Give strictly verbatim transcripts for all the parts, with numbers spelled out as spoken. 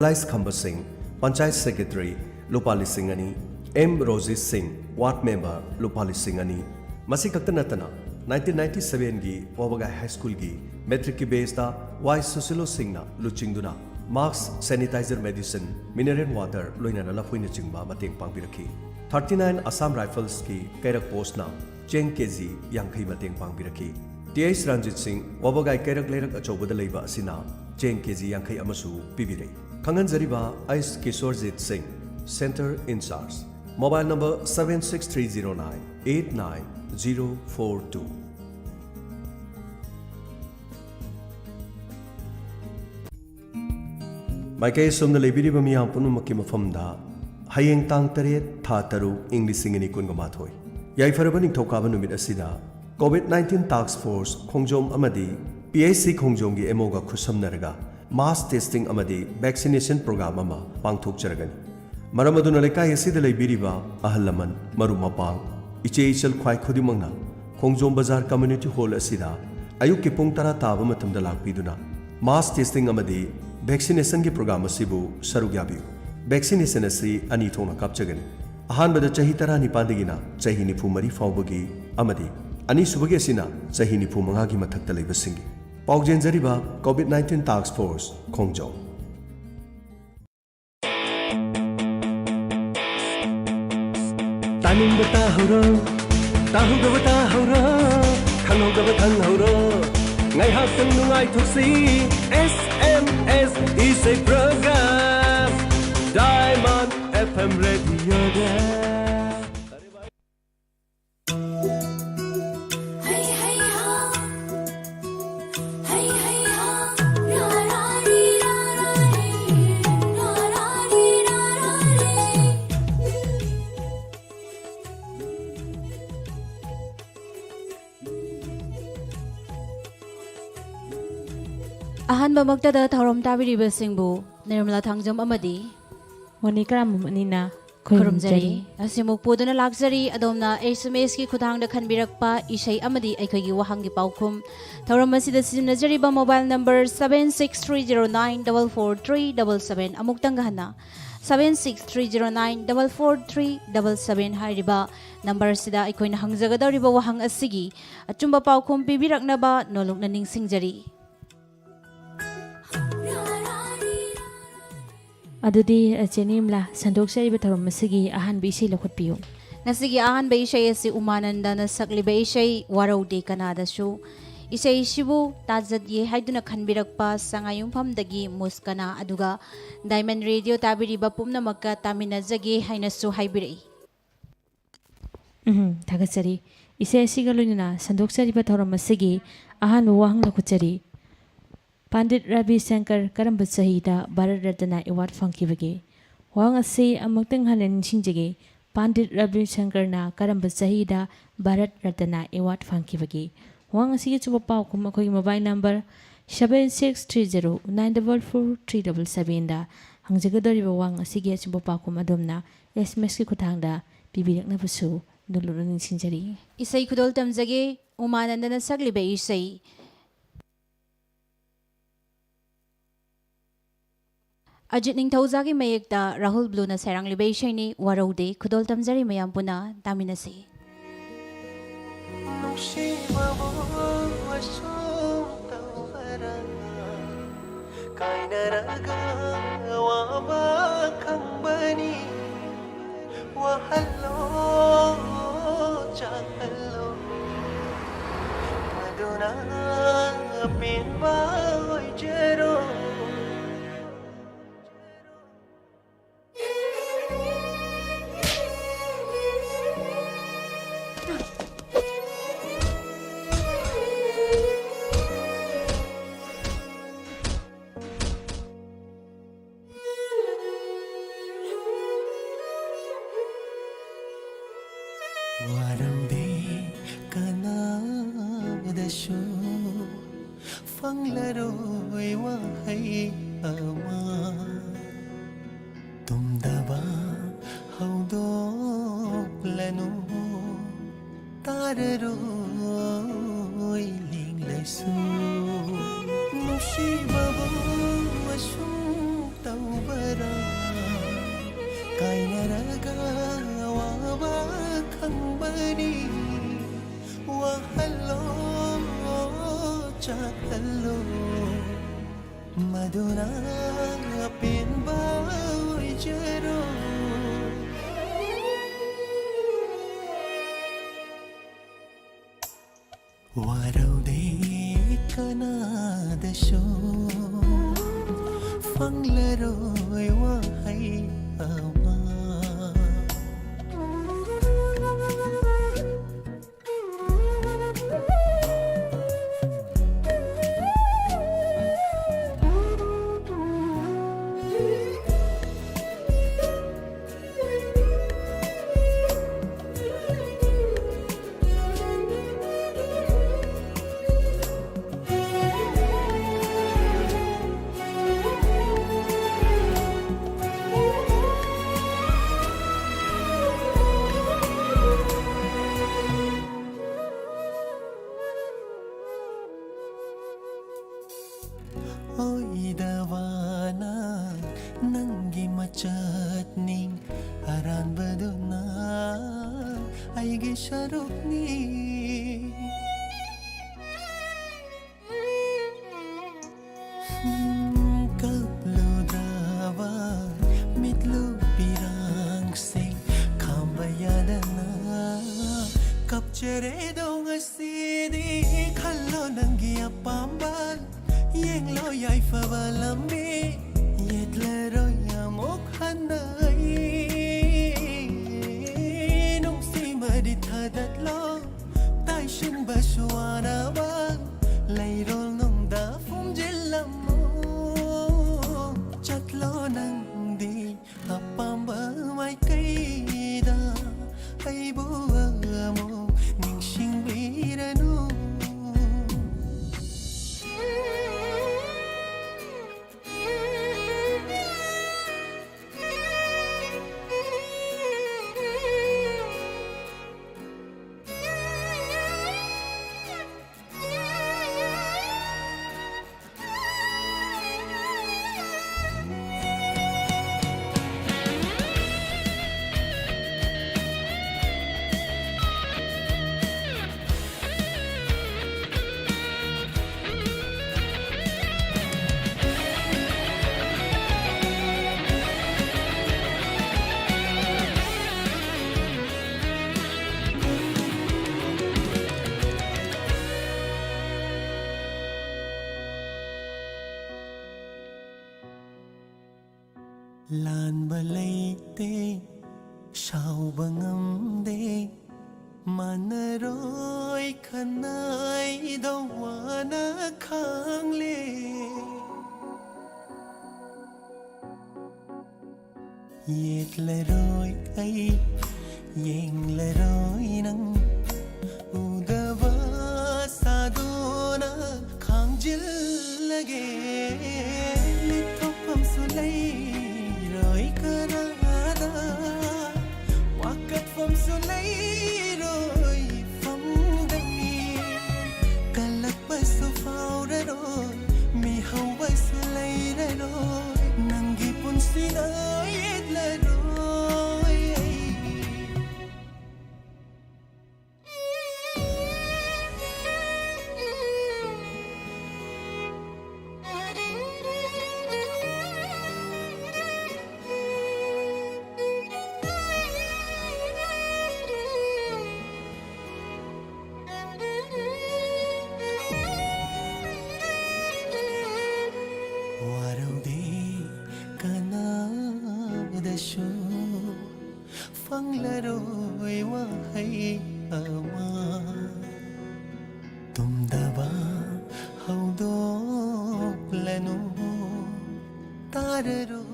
ꯂꯥꯏꯁ ꯈꯝꯕ ꯁꯤꯡ, ꯄꯟꯆꯥꯌꯠ ꯁꯦꯀ꯭ꯔꯦꯇꯔꯤ, ꯂꯨꯄꯥ ꯂꯤꯁꯤꯡ ꯑꯅꯤ, ꯑꯦꯝ ꯔꯣꯖꯤꯠ ꯁꯤꯡ, ꯋꯥꯔꯗ ꯃꯦꯝꯕꯔ, ꯂꯨꯄꯥ ꯂꯤꯁꯤꯡ ꯑꯅꯤ꯫ ꯃꯁꯤ ꯈꯛꯇ ꯅꯠꯇꯅ, ꯅꯥꯏꯟꯇꯤꯟ ꯅꯥꯏꯟꯇꯤ ꯁꯚꯦꯟꯒꯤ ꯋꯥꯕꯒꯥꯏ ꯍꯥꯏ ꯁ꯭ꯀꯨꯜꯒꯤ ꯃꯦꯇ꯭ꯔꯤꯛꯀꯤ ꯕꯦꯆꯇ ꯋꯥꯏ ꯁꯨꯁꯤꯂꯣ ꯁꯤꯡꯅ ꯂꯨꯆꯤꯡꯗꯨꯅ ꯃꯥꯁꯛ, ꯁꯦꯅꯤꯇꯥꯏꯖꯔ, ꯃꯦꯗꯤꯁꯤꯟ, ꯃꯤꯅꯔꯦꯜ ꯋꯥꯇꯔ, ꯂꯣꯏꯅꯅ ꯂꯐꯣꯏꯅꯆꯤꯡꯕ ꯃꯇꯦꯡ ꯄꯥꯡꯕꯤꯔꯛꯈꯤ꯫ ꯊꯥꯔꯇꯤ ꯅꯥꯏꯟ ꯑꯁꯥꯝ ꯔꯥꯏꯐꯜꯁꯀꯤ ꯀꯩꯔꯛ ꯄꯣꯁꯅ ꯆꯦꯡ ꯀꯦꯖꯤ ꯌꯥꯡꯈꯩ ꯃꯇꯦꯡ ꯄꯥꯡꯕꯤꯔꯛꯈꯤ꯫ ꯇꯤ ꯑꯩꯆ ꯔꯟꯖꯤꯠ ꯁꯤꯡ, ꯋꯥꯕꯒꯥꯏ ꯀꯩꯔꯛ ꯂꯩꯔꯛ ꯑꯆꯧꯕꯗ ꯂꯩꯕ ꯑꯁꯤꯅ ꯆꯦꯡ ꯀꯦꯖꯤ ꯌꯥꯡꯈꯩ ꯑꯃꯁꯨ ꯄꯤꯕꯤꯔꯛꯏ꯫ ꯈꯪꯍꯟꯖꯔꯤꯕ ꯑꯩꯆ ꯀꯤꯁꯣꯔꯖꯤꯠ ꯁꯤꯡ, centre in-charge, mobile number seven six three zero nine eight nine zero four two꯫ ꯃꯥꯏꯀꯩ ꯑꯁꯣꯝꯗ ꯂꯩꯕꯤꯔꯤꯕ ꯃꯤꯌꯥꯝ ꯄꯨꯝꯅꯃꯛꯀꯤ ꯃꯐꯝꯗ ꯍꯌꯦꯡ ꯇꯥꯡ ꯇꯔꯦꯠ, ꯊꯥ ꯇꯔꯨꯛ, ꯏꯪ ꯂꯤꯁꯤꯡ ꯑꯅꯤ ꯀꯨꯟꯒ ꯃꯥꯊꯣꯏ, ꯌꯥꯏꯐꯔꯕ ꯅꯤꯡꯊꯧꯀꯥꯕ ꯅꯨꯃꯤꯠ ꯑꯁꯤꯗ COVID nineteen task force ꯈꯣꯡꯖꯣꯝ ꯑꯃꯗꯤ P H C ꯈꯣꯡꯖꯣꯝꯒꯤ M O ꯒ ꯈꯨꯠꯁꯝꯅꯔꯒ mass testing ꯑꯃꯗꯤ vaccination program ꯑꯃ ꯄꯥꯡꯊꯣꯛꯆꯔꯒꯅꯤ꯫ ꯃꯔꯝ ꯑꯗꯨꯅ ꯂꯩꯀꯥꯏ ꯑꯁꯤꯗ ꯂꯩꯕꯤꯔꯤꯕ ꯑꯍꯜ ꯂꯃꯟ, ꯃꯔꯨꯞ ꯃꯄꯥꯡ, ꯏꯆꯦ ꯏꯆꯜ ꯈ꯭ꯋꯥꯏ ꯈꯨꯗꯤꯡꯃꯛꯅ ꯈꯣꯡꯖꯣꯝ ꯕꯖꯥꯔ community hall ꯑꯁꯤꯗ ꯑꯌꯨꯛꯀꯤ ꯄꯨꯡ ꯇꯔꯥ ꯇꯥꯕ ꯃꯇꯝꯗ ꯂꯥꯛꯄꯤꯗꯨꯅ mass testing ꯑꯃꯗꯤ vaccination ꯒꯤ program ꯑꯁꯤꯕꯨ ꯁꯔꯨꯛ ꯌꯥꯕꯤꯌꯨ꯫ Vaccination ꯑꯁꯤ ꯑꯅꯤ ꯊꯣꯛꯅ ꯀꯥꯞꯆꯒꯅꯤ꯫ ꯑꯍꯥꯟꯕꯗ ꯆꯍꯤ ꯇꯔꯥꯅꯤꯄꯥꯟꯗꯒꯤꯅ ꯆꯍꯤ ꯅꯤꯐꯨ ꯃꯔꯤ ꯐꯥꯎꯕꯒꯤ ꯑꯃꯗꯤ ꯑꯅꯤꯁꯨꯕꯒꯤ ꯑꯁꯤꯅ ꯆꯍꯤ ꯅꯤꯐꯨ ꯃꯉꯥꯒꯤ ꯃꯊꯛꯇ ꯂꯩꯕꯁꯤꯡꯒꯤ꯫ ꯄꯥꯎꯖꯦꯟꯖꯔꯤꯕ COVID nineteen task force ꯈꯣꯡꯖꯣꯝ꯫ ꯇꯥꯅꯤꯡꯕ ꯇꯥꯍꯧꯔꯣ, ꯇꯥꯍꯧꯗꯕ ꯇꯥꯍꯧꯔꯣ, ꯈꯪꯍꯧꯗꯕ ꯈꯪꯍꯧꯔꯣ꯫ ꯉꯥꯏꯍꯥꯛꯇꯪ ꯅꯨꯡꯉꯥꯏꯊꯣꯛꯁꯤ, S M S ꯏꯁꯩ program, Diamond F M radioꯗ꯫ ꯑꯍꯥꯟꯕꯃꯛꯇꯗ ꯊꯧꯔꯝ ꯇꯥꯕꯤꯔꯤꯕꯁꯤꯡꯕꯨ ꯅꯤꯔꯃꯂꯥ ꯊꯥꯡꯖꯝ ꯑꯃꯗꯤ ꯃꯣꯅꯤꯀꯥ ꯔꯥꯃꯝ ꯑꯅꯤꯅ ꯈꯨꯔꯨꯝꯖꯔꯤ꯫ ꯉꯁꯤꯃꯨꯛ ꯄꯨꯗꯨꯅ ꯂꯥꯛꯆꯔꯤ ꯑꯗꯣꯝꯅ ꯑꯦꯁ ꯑꯦꯝ ꯑꯦꯁꯀꯤ ꯈꯨꯠꯊꯥꯡꯗ ꯈꯟꯕꯤꯔꯛꯄ ꯏꯁꯩ ꯑꯃꯗꯤ ꯑꯩꯈꯣꯏꯒꯤ ꯋꯥꯍꯪꯒꯤ ꯄꯥꯎꯈꯨꯝ꯫ ꯊꯧꯔꯝ ꯑꯁꯤꯗ ꯁꯤꯖꯤꯟꯅꯖꯔꯤꯕ mobile number seven six three zero nine double four three double seven, ꯑꯃꯨꯛꯇꯪꯒ ꯍꯟꯅ, seven six three zero nine double four three double seven ꯍꯥꯏꯔꯤꯕ number ꯑꯁꯤꯗ ꯑꯩꯈꯣꯏꯅ ꯍꯪꯖꯒꯗꯧꯔꯤꯕ ꯋꯥꯍꯪ ꯑꯁꯤꯒꯤ ꯑꯆꯨꯝꯕ ꯄꯥꯎꯈꯨꯝ ꯄꯤꯕꯤꯔꯛꯅꯕ ꯅꯣꯂꯨꯛꯅ ꯅꯤꯡꯁꯤꯡꯖꯔꯤ꯫ ꯑꯗꯨꯗꯤ, ꯑ, ꯆꯦ ꯅꯤꯔꯃꯂꯥ, ꯁꯟꯗꯣꯛꯆꯔꯤꯕ ꯊꯧꯔꯝ ꯑꯁꯤꯒꯤ ꯑꯍꯥꯟꯕ ꯏꯁꯩ ꯂꯧꯈꯠꯄꯤꯌꯨ꯫ ꯉꯁꯤꯒꯤ ꯑꯍꯥꯟꯕ ꯏꯁꯩ ꯑꯁꯤ ꯎꯃꯥꯅꯟꯗꯅ ꯁꯛꯂꯤꯕ ꯏꯁꯩ ꯋꯥꯔꯧꯗꯦ ꯀꯅꯥꯗꯁꯨ꯫ ꯏꯁꯩꯁꯤꯕꯨ ꯇꯥꯖꯠ ꯌꯦ ꯍꯥꯏꯗꯨꯅ ꯈꯟꯕꯤꯔꯛꯄ ꯁꯉꯥꯏꯌꯨꯝꯐꯝꯗꯒꯤ ꯃꯨꯁꯀꯅꯥ, ꯑꯗꯨꯒ Diamond Radio ꯇꯥꯕꯤꯔꯤꯕ ꯄꯨꯝꯅꯃꯛꯀ ꯇꯥꯃꯤꯟꯅꯖꯒꯦ ꯍꯥꯏꯅꯁꯨ ꯍꯥꯏꯕꯤꯔꯛꯏ꯫ ꯎꯝ, ꯊꯥꯒꯠꯆꯔꯤ꯫ ꯏꯁꯩ ꯑꯁꯤꯒ ꯂꯣꯏꯅꯅ ꯁꯟꯗꯣꯛꯆꯔꯤꯕ ꯊꯧꯔꯝ ꯑꯁꯤꯒꯤ ꯑꯍꯥꯟꯕ ꯋꯥꯍꯪ ꯂꯧꯈꯠꯆꯔꯤ꯫ ꯄꯟꯗꯤꯠ ꯔꯕꯤ ꯁꯪꯀꯔ ꯀꯔꯝꯕ ꯆꯍꯤꯗ ꯚꯥꯔꯠ ꯔꯠꯅ ꯑꯦꯋꯥꯔꯗ ꯐꯪꯈꯤꯕꯒꯦ? ꯋꯥꯍꯪ ꯑꯁꯤ ꯑꯃꯨꯛꯇꯪ ꯍꯟꯅ ꯅꯤꯡꯁꯤꯡꯖꯒꯦ꯫ ꯄꯟꯗꯤꯠ ꯔꯕꯤ ꯁꯪꯀꯔꯅ ꯀꯔꯝꯕ ꯆꯍꯤꯗ ꯚꯥꯔꯠ ꯔꯠꯅ ꯑꯦꯋꯥꯔꯗ ꯐꯪꯈꯤꯕꯒꯦ? ꯋꯥꯍꯪ ꯑꯁꯤꯒꯤ ꯑꯆꯨꯝꯕ ꯄꯥꯎꯈꯨꯝ ꯑꯩꯈꯣꯏꯒꯤ mobile number seven six three zero nine double four three double sevenꯗ ꯍꯪꯖꯒꯗꯧꯔꯤꯕ ꯋꯥꯍꯪ ꯑꯁꯤꯒꯤ ꯑꯆꯨꯝꯕ ꯄꯥꯎꯈꯨꯝ ꯑꯗꯣꯝꯅ ꯑꯦꯁ ꯑꯦꯝ ꯑꯦꯁꯀꯤ ꯈꯨꯠꯊꯥꯡꯗ ꯄꯤꯕꯤꯔꯛꯅꯕꯁꯨ ꯅꯣꯂꯨꯛꯅ ꯅꯤꯡꯁꯤꯡꯖꯔꯤ꯫ ꯏꯁꯩ ꯈꯨꯗꯣꯜ ꯇꯝꯖꯒꯦ, ꯎꯃꯥꯅꯟꯗꯅ ꯁꯛꯂꯤꯕ ꯏꯁꯩ꯫ ꯑꯖꯤꯠ ꯅꯤꯡꯊꯧꯖꯥꯒꯤ ꯃꯌꯦꯛꯇ ꯔꯥꯍꯨꯜ ꯕ꯭ꯂꯨꯅ ꯁꯩꯔꯥꯡꯂꯤꯕ ꯏꯁꯩꯅꯤ ꯋꯥꯔꯧꯗꯦ꯫ ꯈꯨꯗꯣꯜ ꯇꯝꯖꯔꯤ, ꯃꯌꯥꯝ ꯄꯨꯟꯅ ꯇꯥꯃꯤꯟꯅꯁꯤ꯫ ꯅꯨꯡꯁꯤꯕꯕꯨ ꯑꯁꯨꯝ ꯇꯧꯕꯔꯥ? ꯀꯥꯏꯅꯔꯒ ꯋꯥꯕ ꯈꯪꯕꯅꯤ꯫ ꯋꯥꯍꯜꯂꯣ, ꯆꯥꯛꯍꯜꯂꯣ, ꯃꯗꯨꯅ ꯑꯄꯦꯟꯕ ꯑꯣꯏꯖꯔꯣ꯫ ꯋꯥꯔꯧꯗꯦ ꯀꯅꯥꯗꯁꯨ ꯐꯪꯂꯔꯣꯏ ꯋꯥꯍꯩ ꯑꯃ꯫ ꯇꯨꯝꯗꯕ ꯑꯄꯦꯟꯕ ꯑꯣꯏꯖꯔꯣ꯫ ꯋꯥꯔꯧꯗꯦ ꯀꯅꯥꯗꯁꯨ, ꯐꯪꯂꯔꯣꯏ ꯋꯥꯍꯩ ꯑꯃ꯫ ꯑꯣꯏꯗꯕꯅ ꯅꯪꯒꯤ ꯃꯆꯠꯅꯤ, ꯑꯔꯥꯟꯕꯗꯨꯅ ꯑꯩꯒꯤ ꯁꯔꯨꯛꯅꯤ꯫ ꯀꯞꯂꯨꯗ꯭ꯔꯕ ꯃꯤꯠꯂꯨ ꯄꯤꯔꯥꯡꯁꯤꯡ ꯈꯥꯝꯕ ꯌꯥꯗꯅ ꯀꯞꯆꯔꯦꯗꯣ ꯉꯁꯤꯗꯤ꯫ ꯈꯜꯂꯣ ꯅꯪꯒꯤ ꯑꯄꯥꯝꯕ, ꯌꯦꯡꯂꯣ ꯌꯥꯏꯐꯕ ꯂꯝꯕꯤ, ꯌꯦꯠꯂꯔꯣꯏ ꯑꯃꯨꯛ ꯍꯟꯅ ꯑꯩ꯫ ꯅꯨꯡꯁꯤꯕꯗꯤ ꯊꯥꯗꯠꯂꯣ, ꯇꯥꯏꯁꯤꯟꯕꯁꯨ ꯋꯥꯅꯕ ꯂꯩꯔꯣꯜ ꯅꯨꯡꯗ ꯐꯨꯝꯖꯤꯜꯂꯝꯃꯨ꯫ ꯆꯠꯂꯣ ꯅꯪꯗꯤ ꯑꯄꯥꯝꯕ ꯃꯥꯏꯀꯩꯗ, ꯑꯩꯕꯨ ꯑꯃꯨꯛ ꯅꯤꯡꯁꯤꯡꯕꯤꯔꯅꯨ꯫ ꯂꯥꯟꯕ ꯂꯩꯇꯦ, ꯁꯥꯎꯕ ꯉꯝꯗꯦ, ꯃꯥꯟꯅꯔꯣꯏ ꯈꯟꯅꯩꯗꯣ ꯋꯥꯅ ꯈꯥꯡꯂꯦ꯫ ꯌꯦꯠꯂꯔꯣꯏ ꯑꯩ, ꯌꯦꯡꯂꯔꯣꯏ ꯅꯪ, ꯎꯗꯕ ꯁꯥꯗꯨꯅ ꯈꯥꯡꯖꯤꯜꯂꯒꯦ꯫ ꯂꯤꯠꯊꯣꯛꯐꯝꯁꯨ ꯂꯩꯔꯣꯏ ꯀꯅꯥꯗ, ꯋꯥꯀꯠꯐꯝꯁꯨ ꯂꯩꯔꯣꯏ ꯐꯝꯗꯅꯤ꯫ ꯀꯜꯂꯛꯄꯁꯨ ꯐꯥꯎꯔꯔꯣꯏ, ꯃꯤꯍꯧꯕꯁꯨ ꯂꯩꯔꯔꯣꯏ, ꯅꯪꯒꯤ ꯄꯨꯟꯁꯤꯗ ꯌꯦꯠꯂꯔꯣꯏ ꯑꯩ꯫ ꯋꯥꯔꯧꯗꯦ ꯀꯅꯥꯗꯁꯨ, ꯐꯪꯂꯔꯣꯏ ꯋꯥꯍꯩ ꯑꯃ꯫ ꯇꯨꯝꯗꯕ ꯍꯧꯗꯣꯛꯂꯅꯨ, ꯇꯥꯔꯔꯣꯏ꯫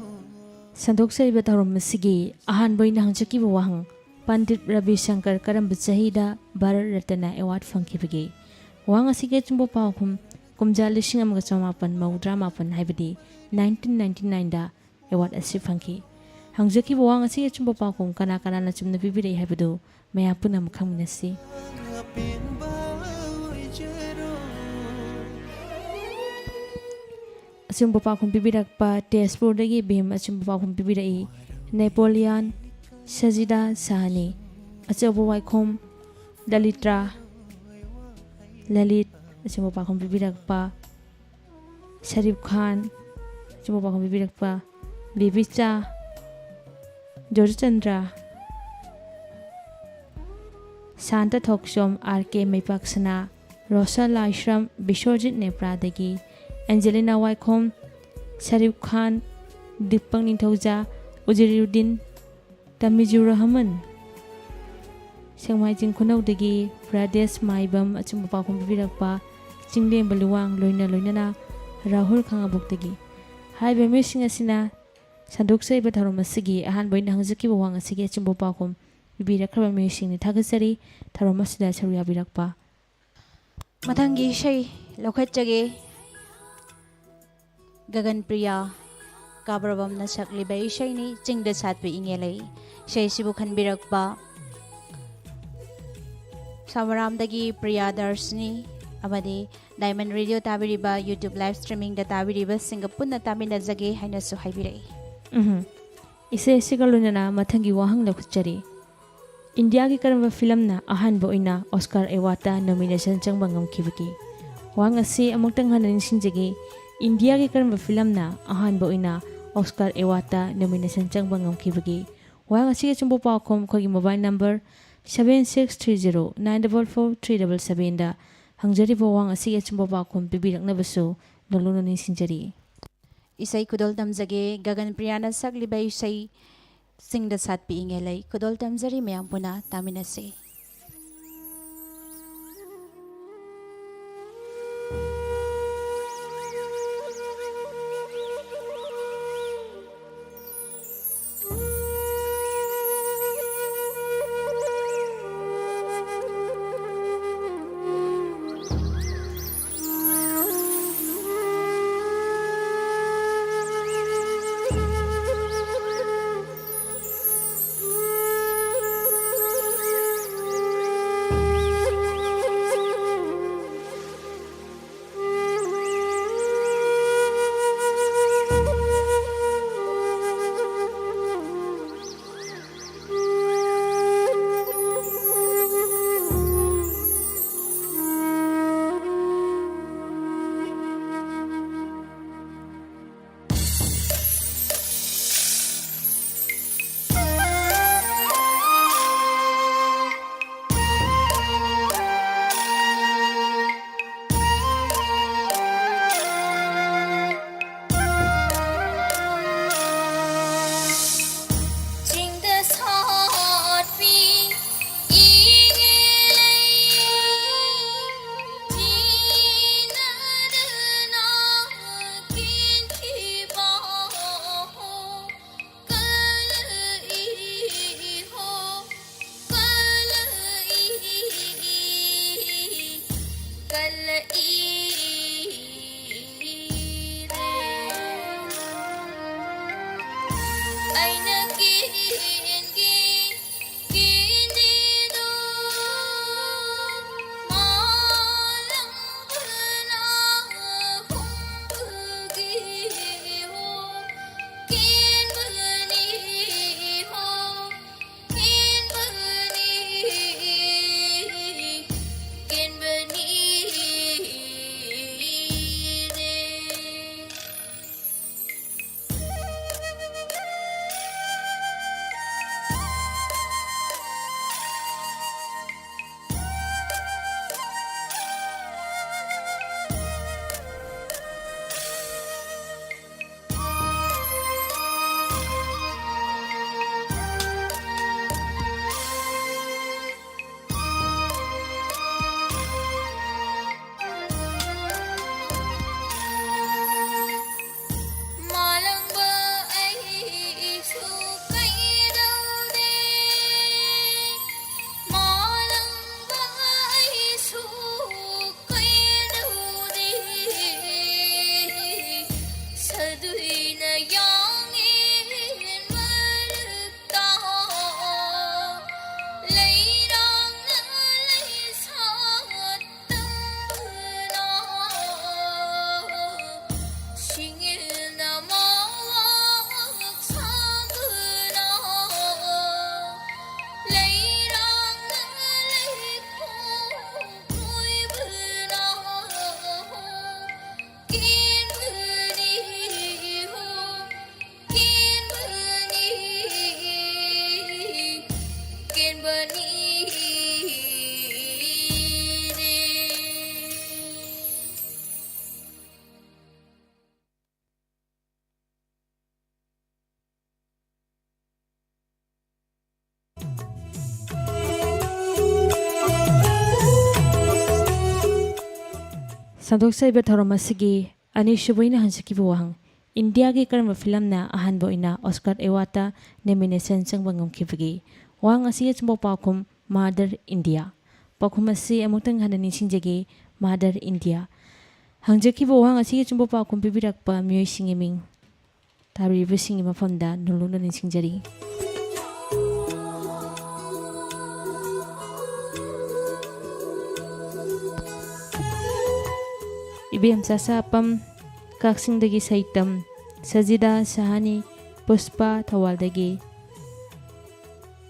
ꯁꯟꯗꯣꯛꯆꯔꯤꯕ ꯊꯧꯔꯝ ꯑꯁꯤꯒꯤ ꯑꯍꯥꯟꯕ ꯑꯣꯏꯅ ꯍꯪꯖꯈꯤꯕ ꯋꯥꯍꯪ, ꯄꯟꯗꯤꯠ ꯔꯕꯤ ꯁꯪꯀꯔ ꯀꯔꯝꯕ ꯆꯍꯤꯗ ꯚꯥꯔꯠ ꯔꯠꯅ ꯑꯦꯋꯥꯔꯗ ꯐꯪꯈꯤꯕꯒꯦ? ꯋꯥꯍꯪ ꯑꯁꯤꯒꯤ ꯑꯆꯨꯝꯕ ꯄꯥꯎꯈꯨꯝ, ꯀꯨꯝꯖꯥ ꯂꯤꯁꯤꯡ ꯑꯃꯒ ꯆꯃꯥꯄꯟ ꯃꯧꯗ꯭ꯔꯥ ꯃꯥꯄꯟ, ꯍꯥꯏꯕꯗꯤ ꯅꯥꯏꯟꯇꯤꯟ ꯅꯥꯏꯟꯇꯤ ꯅꯥꯏꯟꯗ ꯑꯦꯋꯥꯔꯗ ꯑꯁꯤ ꯐꯪꯈꯤ꯫ ꯍꯪꯖꯈꯤꯕ ꯋꯥꯍꯪ ꯑꯁꯤꯒꯤ ꯑꯆꯨꯝꯕ ꯄꯥꯎꯈꯨꯝ ꯀꯅꯥ ꯀꯅꯥꯅ ꯆꯨꯝꯅ ꯄꯤꯕꯤꯔꯛꯏ ꯍꯥꯏꯕꯗꯨ ꯃꯌꯥꯝ ꯄꯨꯝꯅꯃꯛ ꯈꯪꯃꯤꯟꯅꯁꯤ꯫ ꯑꯆꯨꯝꯕ ꯄꯥꯎꯈꯨꯝ ꯄꯤꯕꯤꯔꯛꯄ ꯇꯦꯖꯄꯨꯔꯗꯒꯤ ꯚꯤꯝ ꯑꯆꯨꯝꯕ ꯄꯥꯎꯈꯨꯝ ꯄꯤꯕꯤꯔꯛꯏ꯫ ꯅꯦꯄꯣꯂꯤꯌꯥꯟ, ꯁꯖꯤꯗꯥ ꯁꯍꯥꯅꯤ꯫ ꯑꯆꯧꯕ ꯋꯥꯏꯈꯣꯝ, ꯂꯂꯤꯇ꯭ꯔꯥ, ꯂꯂꯤꯠ꯫ ꯑꯆꯨꯝꯕ ꯄꯥꯎꯈꯨꯝ ꯄꯤꯕꯤꯔꯛꯄ ꯁꯔꯤꯐ ꯈꯥꯟ꯫ ꯑꯆꯨꯝꯕ ꯄꯥꯎꯈꯨꯝ ꯄꯤꯕꯤꯔꯛꯄ ꯕꯤꯕꯤꯆꯥ, ꯖꯣꯔꯖꯆꯟꯗ꯭ꯔ, ꯁꯥꯟꯇ ꯊꯣꯛꯆꯣꯝ, ꯑꯥꯔ ꯀꯦ ꯃꯩꯄꯥꯛꯁꯅꯥ, ꯔꯣꯁꯟ ꯂꯥꯏꯁ꯭ꯔꯝ, ꯕꯤꯁ꯭ꯋꯖꯤꯠ ꯅꯦꯄ꯭ꯔꯥꯗꯒꯤ ꯑꯦꯟꯖꯦꯂꯤꯅꯥ ꯋꯥꯏꯈꯣꯝ, ꯁꯔꯤꯐ ꯈꯥꯟ, ꯗꯤꯄꯛ ꯅꯤꯡꯊꯧꯖꯥ, ꯎꯖꯤꯔꯨꯗꯤꯟ, ꯇꯃꯤꯖꯨꯔ ꯔꯍꯃꯟ꯫ ꯁꯦꯛꯃꯥꯏꯖꯤꯡ ꯈꯨꯅꯧꯗꯒꯤ ꯄ꯭ꯔꯗꯦꯁ ꯃꯥꯏꯕꯝ ꯑꯆꯨꯝꯕ ꯄꯥꯎꯈꯨꯝ ꯄꯤꯕꯤꯔꯛꯄ ꯆꯤꯡꯂꯦꯝꯕ ꯂꯨꯋꯥꯡ ꯂꯣꯏꯅ ꯂꯣꯏꯅꯅ ꯔꯥꯍꯨꯜ ꯈꯥꯉꯕꯣꯛꯇꯒꯤ꯫ ꯍꯥꯏꯔꯤꯕ ꯃꯤꯑꯣꯏꯁꯤꯡ ꯑꯁꯤꯅ ꯁꯟꯗꯣꯛꯆꯔꯤꯕ ꯊꯧꯔꯝ ꯑꯁꯤꯒꯤ ꯑꯍꯥꯟꯕ ꯑꯣꯏꯅ ꯍꯪꯖꯈꯤꯕ ꯋꯥꯍꯪ ꯑꯁꯤꯒꯤ ꯑꯆꯨꯝꯕ ꯄꯥꯎꯈꯨꯝ ꯄꯤꯕꯤꯔꯛꯈ꯭ꯔꯕ ꯃꯤꯑꯣꯏꯁꯤꯡꯅꯤ꯫ ꯊꯥꯒꯠꯆꯔꯤ ꯊꯧꯔꯝ ꯑꯁꯤꯗ ꯁꯔꯨꯛ ꯌꯥꯕꯤꯔꯛꯄ꯫ ꯃꯊꯪꯒꯤ ꯏꯁꯩ ꯂꯧꯈꯠꯆꯒꯦ꯫ ꯒꯒꯟ ꯄ꯭ꯔꯤꯌꯥ ꯀꯥꯕ꯭ꯔꯕꯝꯅ ꯁꯛꯂꯤꯕ ꯏꯁꯩꯅꯤ, ꯆꯤꯡꯗ ꯁꯥꯠꯄ ꯏꯉꯦꯂꯩ꯫ ꯏꯁꯩꯁꯤꯕꯨ ꯈꯟꯕꯤꯔꯛꯄ ꯁꯥꯃꯔꯥꯝꯗꯒꯤ ꯄ꯭ꯔꯤꯌꯥ ꯗꯔꯁꯅꯤ ꯑꯃꯗꯤ ꯗꯥꯏꯃꯟ ꯔꯦꯗꯤꯑꯣ ꯇꯥꯕꯤꯔꯤꯕ, YouTube live streamingꯗ ꯇꯥꯕꯤꯔꯤꯕꯁꯤꯡꯒ ꯄꯨꯟꯅ ꯇꯥꯃꯤꯟꯅꯖꯒꯦ ꯍꯥꯏꯅꯁꯨ ꯍꯥꯏꯕꯤꯔꯛꯏ꯫ ꯎꯝ꯫ ꯏꯁꯩ ꯑꯁꯤꯒ ꯂꯣꯏꯅꯅ ꯃꯊꯪꯒꯤ ꯋꯥꯍꯪ ꯂꯧꯈꯠꯆꯔꯤ꯫ ꯏꯟꯗꯤꯌꯥꯒꯤ ꯀꯔꯝꯕ ꯐꯤꯂꯝꯅ ꯑꯍꯥꯟꯕ ꯑꯣꯏꯅ ꯑꯣꯁꯀꯥꯔ ꯑꯦꯋꯥꯔꯗꯇ ꯅꯣꯃꯤꯅꯦꯁꯟ ꯆꯪꯕ ꯉꯝꯈꯤꯕꯒꯦ? ꯋꯥꯍꯪ ꯑꯁꯤ ꯑꯃꯨꯛꯇꯪ ꯍꯟꯅ ꯅꯤꯡꯁꯤꯡꯖꯒꯦ꯫ ꯏꯟꯗꯤꯌꯥꯒꯤ ꯀꯔꯝꯕ ꯐꯤꯂꯝꯅ ꯑꯍꯥꯟꯕ ꯑꯣꯏꯅ ꯑꯣꯁꯀꯥꯔ ꯑꯦꯋꯥꯔꯗꯇ ꯅꯣꯃꯤꯅꯦꯁꯟ ꯆꯪꯕ ꯉꯝꯈꯤꯕꯒꯦ? ꯋꯥꯍꯪ ꯑꯁꯤꯒꯤ ꯑꯆꯨꯝꯕ ꯄꯥꯎꯈꯨꯝ ꯑꯩꯈꯣꯏꯒꯤ mobile number seven six three zero nine double four three double sevenꯗ ꯍꯪꯖꯔꯤꯕ ꯋꯥꯍꯪ ꯑꯁꯤꯒꯤ ꯑꯆꯨꯝꯕ ꯄꯥꯎꯈꯨꯝ ꯄꯤꯕꯤꯔꯛꯅꯕꯁꯨ ꯅꯣꯂꯨꯛꯅ ꯅꯤꯡꯁꯤꯡꯖꯔꯤ꯫ ꯏꯁꯩ ꯈꯨꯗꯣꯜ ꯇꯝꯖꯒꯦ꯫ ꯒꯒꯟ ꯄ꯭ꯔꯤꯌꯥꯅ ꯁꯛꯂꯤꯕ ꯏꯁꯩ ꯆꯤꯡꯗ ꯁꯥꯠꯄꯤ ꯏꯉꯦꯂꯩ ꯈꯨꯗꯣꯜ ꯇꯝꯖꯔꯤ꯫ ꯃꯌꯥꯝ ꯄꯨꯟꯅ ꯇꯥꯃꯤꯟꯅꯁꯤ꯫ ꯁꯟꯗꯣꯛꯆꯔꯤꯕ ꯊꯧꯔꯝ ꯑꯁꯤꯒꯤ ꯑꯅꯤꯁꯨꯕ ꯑꯣꯏꯅ ꯍꯪꯖꯈꯤꯕ ꯋꯥꯍꯪ, ꯏꯟꯗꯤꯌꯥꯒꯤ ꯀꯔꯝꯕ ꯐꯤꯂꯝꯅ ꯑꯍꯥꯟꯕ ꯑꯣꯏꯅ ꯑꯣꯁꯀꯥꯔ ꯑꯦꯋꯥꯔꯗꯇ ꯅꯣꯃꯤꯅꯦꯁꯟ ꯆꯪꯕ ꯉꯝꯈꯤꯕꯒꯦ? ꯋꯥꯍꯪ ꯑꯁꯤꯒꯤ ꯑꯆꯨꯝꯕ ꯄꯥꯎꯈꯨꯝ, ꯃꯥꯗꯔ ꯏꯟꯗꯤꯌꯥ꯫ ꯄꯥꯎꯈꯨꯝ ꯑꯁꯤ ꯑꯃꯨꯛꯇꯪ ꯍꯟꯅ ꯅꯤꯡꯁꯤꯡꯖꯒꯦ, ꯃꯥꯗꯔ ꯏꯟꯗꯤꯌꯥ꯫ ꯍꯪꯖꯈꯤꯕ ꯋꯥꯍꯪ ꯑꯁꯤꯒꯤ ꯑꯆꯨꯝꯕ ꯄꯥꯎꯈꯨꯝ ꯄꯤꯕꯤꯔꯛꯄ ꯃꯤꯑꯣꯏꯁꯤꯡꯒꯤ ꯃꯤꯡ ꯇꯥꯕꯤꯔꯤꯕꯁꯤꯡꯒꯤ ꯃꯐꯝꯗ ꯅꯣꯂꯨꯛꯅ ꯅꯤꯡꯁꯤꯡꯖꯔꯤ꯫ ꯏꯕꯦꯝꯆꯥ ꯁꯥꯄꯝ, ꯀꯛꯆꯤꯡꯗꯒꯤ ꯁꯩꯇꯝ ꯁꯖꯤꯗꯥ ꯁꯍꯥꯅꯤ, ꯄꯨꯁꯄꯥ, ꯊꯧꯕꯥꯜꯗꯒꯤ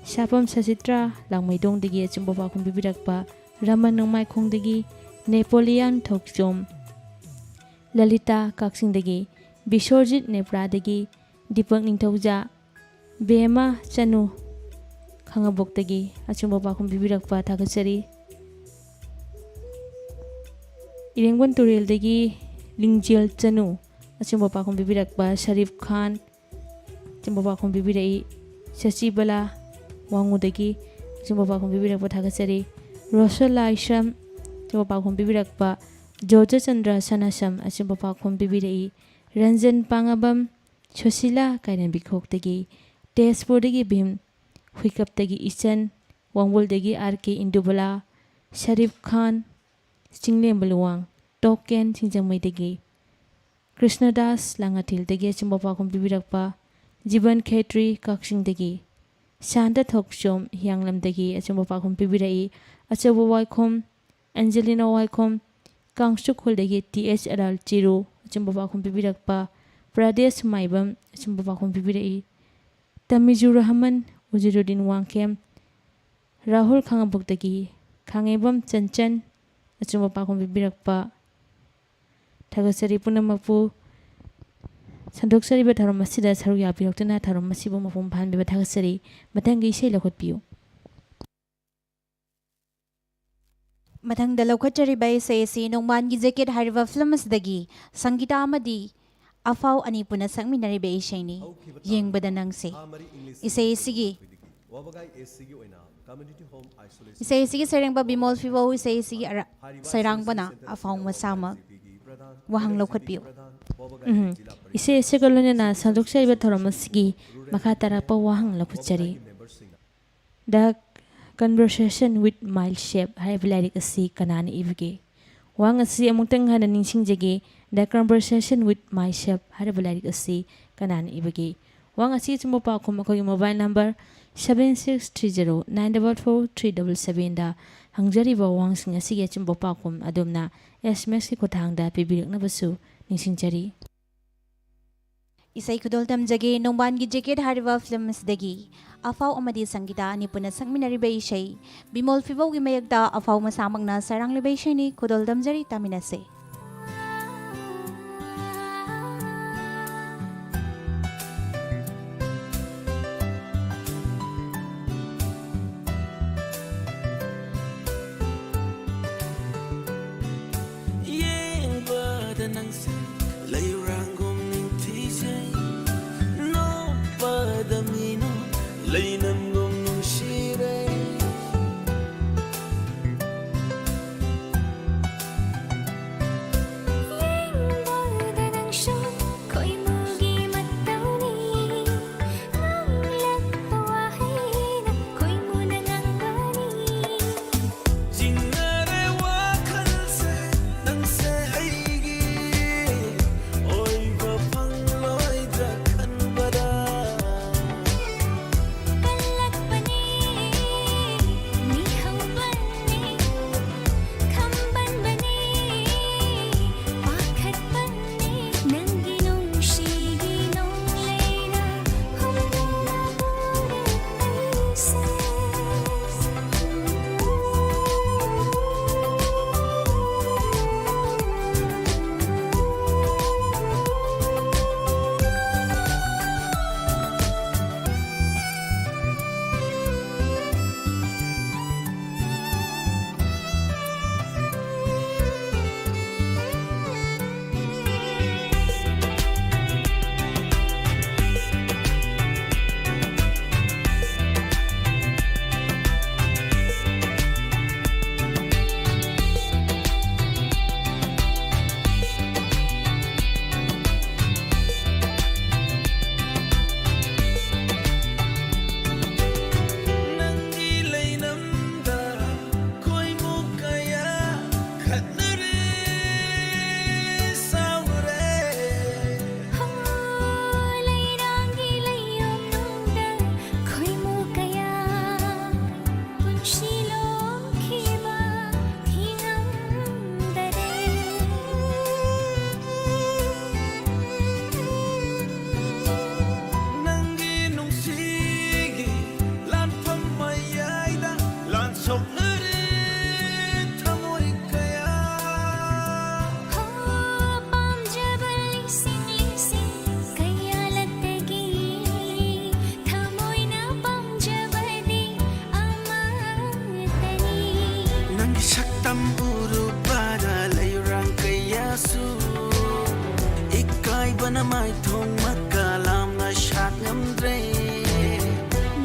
ꯁꯥꯄꯝ ꯁꯆꯤꯇ꯭ꯔꯥ, ꯂꯥꯡꯃꯩꯗꯣꯡꯗꯒꯤ ꯑꯆꯨꯝꯕ ꯄꯥꯎꯈꯨꯝ ꯄꯤꯕꯤꯔꯛꯄ ꯔꯃꯟ ꯅꯣꯡꯃꯥꯏꯈꯣꯡꯗꯒꯤ ꯅꯦꯄꯣꯂꯤꯌꯥꯟ ꯊꯣꯛꯆꯣꯝ, ꯂꯂꯤꯇꯥ, ꯀꯛꯆꯤꯡꯗꯒꯤ ꯕꯤꯁꯣꯔꯖꯤꯠ, ꯅꯦꯄ꯭ꯔꯥꯗꯒꯤ ꯗꯤꯄꯛ ꯅꯤꯡꯊꯧꯖꯥ, ꯕꯦꯃꯥ ꯆꯅꯨ, ꯈꯥꯉꯕꯣꯛꯇꯒꯤ ꯑꯆꯨꯝꯕ ꯄꯥꯎꯈꯨꯝ ꯄꯤꯕꯤꯔꯛꯄ ꯊꯥꯒꯠꯆꯔꯤ꯫ ꯏꯔꯦꯡꯕꯟ ꯇꯨꯔꯦꯜꯗꯒꯤ ꯂꯤꯡꯖꯦꯜ ꯆꯅꯨ, ꯑꯆꯨꯝꯕ ꯄꯥꯎꯈꯨꯝ ꯄꯤꯕꯤꯔꯛꯄ ꯁꯔꯤꯐ ꯈꯥꯟ, ꯑꯆꯨꯝꯕ ꯄꯥꯎꯈꯨꯝ ꯄꯤꯕꯤꯔꯛꯏ꯫ ꯁꯆꯤꯕꯂꯥ ꯋꯥꯉꯨꯗꯒꯤ ꯑꯆꯨꯝꯕ ꯄꯥꯎꯈꯨꯝ ꯄꯤꯕꯤꯔꯛꯄ ꯊꯥꯒꯠꯆꯔꯤ꯫ ꯔꯣꯁꯜ ꯂꯥꯏꯁ꯭ꯔꯝ, ꯑꯆꯨꯝꯕ ꯄꯥꯎꯈꯨꯝ ꯄꯤꯕꯤꯔꯛꯄ꯫ ꯖꯣꯔꯖꯆꯟꯗ꯭ꯔ ꯁꯅꯥꯁꯝ, ꯑꯆꯨꯝꯕ ꯄꯥꯎꯈꯨꯝ ꯄꯤꯕꯤꯔꯛꯏ꯫ ꯔꯟꯖꯟ ꯄꯥꯉꯥꯕꯝ, ꯁꯨꯁꯤꯂꯥ ꯀꯥꯏꯔꯦꯝꯕꯤꯈꯣꯛꯇꯒꯤ, ꯇꯦꯖꯄꯨꯔꯗꯒꯤ ꯚꯤꯝ, ꯍꯨꯏꯀꯞꯇꯒꯤ ꯏꯆꯟ, ꯋꯥꯡꯕꯨꯜꯗꯒꯤ ꯑꯥꯔ ꯀꯦ ꯏꯟꯗꯨꯕꯂꯥ, ꯁꯔꯤꯐ ꯈꯥꯟ, ꯆꯤꯡꯂꯦꯝꯕ ꯂꯨꯋꯥꯡ, ꯇꯣꯀꯦꯟ ꯁꯤꯡꯖꯃꯩꯗꯒꯤ, ꯀ꯭ꯔꯤꯁꯅꯗꯥꯁ ꯂꯥꯡꯉꯊꯦꯜꯗꯒꯤ ꯑꯆꯨꯝꯕ ꯄꯥꯎꯈꯨꯝ ꯄꯤꯕꯤꯔꯛꯄ, ꯖꯤꯕꯟ ꯈꯦꯇ꯭ꯔꯤ ꯀꯛꯆꯤꯡꯗꯒꯤ, ꯁꯥꯟꯇ ꯊꯣꯛꯆꯣꯝ ꯍꯤꯌꯥꯡꯂꯝꯗꯒꯤ ꯑꯆꯨꯝꯕ ꯄꯥꯎꯈꯨꯝ ꯄꯤꯕꯤꯔꯛꯏ꯫ ꯑꯆꯧꯕ ꯋꯥꯏꯈꯣꯝ, ꯑꯦꯟꯖꯦꯂꯤꯅꯥ ꯋꯥꯏꯈꯣꯝ, ꯀꯥꯡꯆꯨꯈꯣꯜꯗꯒꯤ ꯇꯤ ꯑꯦꯁ ꯑꯦꯜ ꯑꯥꯔ ꯆꯤꯔꯨ ꯑꯆꯨꯝꯕ ꯄꯥꯎꯈꯨꯝ ꯄꯤꯕꯤꯔꯛꯄ, ꯄ꯭ꯔꯗꯦꯁ ꯃꯥꯏꯕꯝ ꯑꯆꯨꯝꯕ ꯄꯥꯎꯈꯨꯝ ꯄꯤꯕꯤꯔꯛꯏ꯫ ꯇꯃꯤꯖꯨ ꯔꯍꯃꯟ, ꯎꯖꯤꯔꯨꯗꯤꯟ ꯋꯥꯡꯈꯦꯝ, ꯔꯥꯍꯨꯜ ꯈꯥꯉꯕꯣꯛꯇꯒꯤ ꯈꯥꯉꯦꯝꯕꯝ ꯆꯟꯆꯟ ꯑꯆꯨꯝꯕ ꯄꯥꯎꯈꯨꯝ ꯄꯤꯕꯤꯔꯛꯄ ꯊꯥꯒꯠꯆꯔꯤ꯫ ꯄꯨꯝꯅꯃꯛꯄꯨ ꯁꯟꯗꯣꯛꯆꯔꯤꯕ ꯊꯧꯔꯝ ꯑꯁꯤꯗ ꯁꯔꯨꯛ ꯌꯥꯕꯤꯔꯛꯇꯨꯅ ꯊꯧꯔꯝ ꯑꯁꯤꯕꯨ ꯃꯄꯨꯡ ꯐꯥꯍꯟꯕꯤꯕ ꯊꯥꯒꯠꯆꯔꯤ꯫ ꯃꯊꯪꯒꯤ ꯏꯁꯩ ꯂꯧꯈꯠꯄꯤꯌꯨ꯫ ꯃꯊꯪꯗ ꯂꯧꯈꯠꯆꯔꯤꯕ ꯏꯁꯩ ꯑꯁꯤ ꯅꯣꯡꯃꯥꯟꯒꯤ ꯖꯦꯀꯦꯠ ꯍꯥꯏꯔꯤꯕ ꯐꯤꯂꯝ ꯑꯁꯤꯗꯒꯤ ꯁꯪꯒꯤꯇꯥ ꯑꯃꯗꯤ ꯑꯐꯥꯎ ꯑꯅꯤ ꯄꯨꯟꯅ ꯁꯛꯃꯤꯟꯅꯔꯤꯕ ꯏꯁꯩꯅꯤ, ꯌꯦꯡꯕꯗ ꯅꯪꯁꯦ꯫ ꯏꯁꯩ ꯑꯁꯤꯒꯤ ꯋꯥꯕꯒꯥꯏ ꯑꯦꯁ ꯁꯤꯒꯤ ꯑꯣꯏꯅ ꯀꯝꯃ꯭ꯌꯨꯅꯤꯇꯤ ꯍꯣꯝ ꯑꯥꯏꯁꯣꯂꯦꯁꯟ ꯏꯁꯩ ꯑꯁꯤꯒꯤ ꯁꯩꯔꯦꯡꯕ ꯕꯤꯃꯣꯜ ꯐꯤꯕꯧ, ꯏꯁꯩ ꯑꯁꯤꯒꯤ ꯑꯔ-, ꯁꯩꯔꯥꯡꯕꯅ ꯑꯐꯥꯎ ꯃꯁꯥꯃꯛ꯫ ꯋꯥꯍꯪ ꯂꯧꯈꯠꯄꯤꯌꯨ꯫ ꯎꯝ꯫ ꯏꯁꯩ ꯑꯁꯤꯒ ꯂꯣꯏꯅꯅ ꯁꯟꯗꯣꯛꯆꯔꯤꯕ ꯊꯧꯔꯝ ꯑꯁꯤꯒꯤ ꯃꯈꯥ ꯇꯥꯔꯛꯄ ꯋꯥꯍꯪ ꯂꯧꯈꯠꯆꯔꯤ꯫ The Conversation with Myself ꯍꯥꯏꯔꯤꯕ ꯂꯥꯏꯔꯤꯛ ꯑꯁꯤ ꯀꯅꯥꯅ ꯏꯕꯒꯦ? ꯋꯥꯍꯪ ꯑꯁꯤ ꯑꯃꯨꯛꯇꯪ ꯍꯟꯅ ꯅꯤꯡꯁꯤꯡꯖꯒꯦ꯫ The Conversation with Myself ꯍꯥꯏꯔꯤꯕ ꯂꯥꯏꯔꯤꯛ ꯑꯁꯤ ꯀꯅꯥꯅ ꯏꯕꯒꯦ? ꯋꯥꯍꯪ ꯑꯁꯤ ꯑꯆꯨꯝꯕ ꯄꯥꯎꯈꯨꯝ ꯑꯩꯈꯣꯏꯒꯤ mobile number seven six three zero nine double four three double seven ꯗ ꯍꯪꯖꯔꯤꯕ ꯋꯥꯍꯪꯁꯤꯡ ꯑꯁꯤꯒꯤ ꯑꯆꯨꯝꯕ ꯄꯥꯎꯈꯨꯝ ꯑꯗꯣꯝꯅ S M S ꯀꯤ ꯈꯨꯠꯊꯥꯡꯗ ꯄꯤꯕꯤꯔꯛꯅꯕꯁꯨ ꯅꯤꯡꯁꯤꯡꯖꯔꯤ꯫ ꯏꯁꯩ ꯈꯨꯗꯣꯜ ꯇꯝꯖꯒꯦ ꯅꯣꯡꯕꯥꯟꯒꯤ ꯖꯦꯀꯦꯠ ꯍꯥꯏꯔꯤꯕ film ꯑꯁꯤꯗꯒꯤ꯫ ꯑꯐꯥꯎ ꯑꯃꯗꯤ ꯁꯪꯒꯤꯇꯥ ꯑꯅꯤ ꯄꯨꯟꯅ ꯁꯛꯃꯤꯟꯅꯔꯤꯕ ꯏꯁꯩ, ꯕꯤꯃꯣꯜ ꯐꯤꯕꯧꯒꯤ ꯃꯥꯌꯦꯛꯇ ꯑꯐꯥꯎ ꯃꯁꯥꯃꯛꯅ ꯁꯩꯔꯥꯡꯂꯤꯕ ꯏꯁꯩꯅꯤ꯫ ꯈꯨꯗꯣꯜ ꯇꯝꯖꯔꯤ, ꯇꯥꯃꯤꯟꯅꯁꯦ꯫ ꯌꯦꯡꯕꯗ ꯅꯪꯁꯦ ꯂꯩꯔꯥꯡꯒꯨꯝ ꯅꯤꯡꯊꯤꯖꯩ, ꯅꯣꯛꯄꯗ ꯃꯤꯅꯣ ꯂꯩꯅꯝꯒꯨꯝ ꯅꯨꯡꯁꯤꯔꯦ꯫ ꯌꯦꯡꯕꯗ ꯅꯪꯁꯨ ꯈꯣꯏꯃꯨꯒꯤ ꯃꯇꯧꯅꯤ, ꯉꯥꯡꯂꯛꯄ ꯋꯥꯍꯩꯅ ꯈꯣꯏꯃꯨꯅ ꯉꯥꯡꯕꯅꯤ꯫ ꯆꯤꯡꯅꯔꯦ ꯋꯥꯈꯜꯁꯦ ꯅꯪꯁꯦ ꯑꯩꯒꯤ ꯑꯣꯏꯕ ꯐꯪꯂꯣꯏꯗ꯭ꯔꯥ ꯈꯟꯕꯗ꯫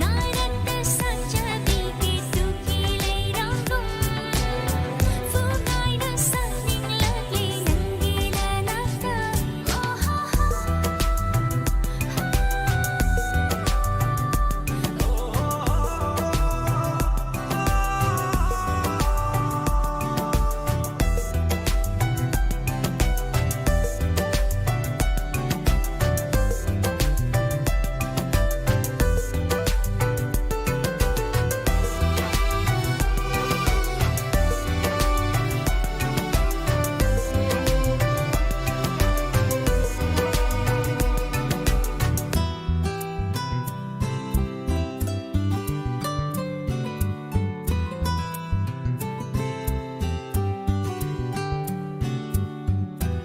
ꯅꯥꯔꯛꯇ ꯁꯥꯖꯕꯤꯒꯦ ꯇꯨꯀꯤ ꯂꯩꯔꯥꯡꯒꯨꯝ, ꯐꯨꯉꯥꯏꯅ ꯁꯛꯅꯤꯡꯂꯛꯂꯤ ꯅꯪꯒꯤ ꯅꯅꯥꯛꯇ꯫ ꯑꯣꯍꯣꯍꯣ꯫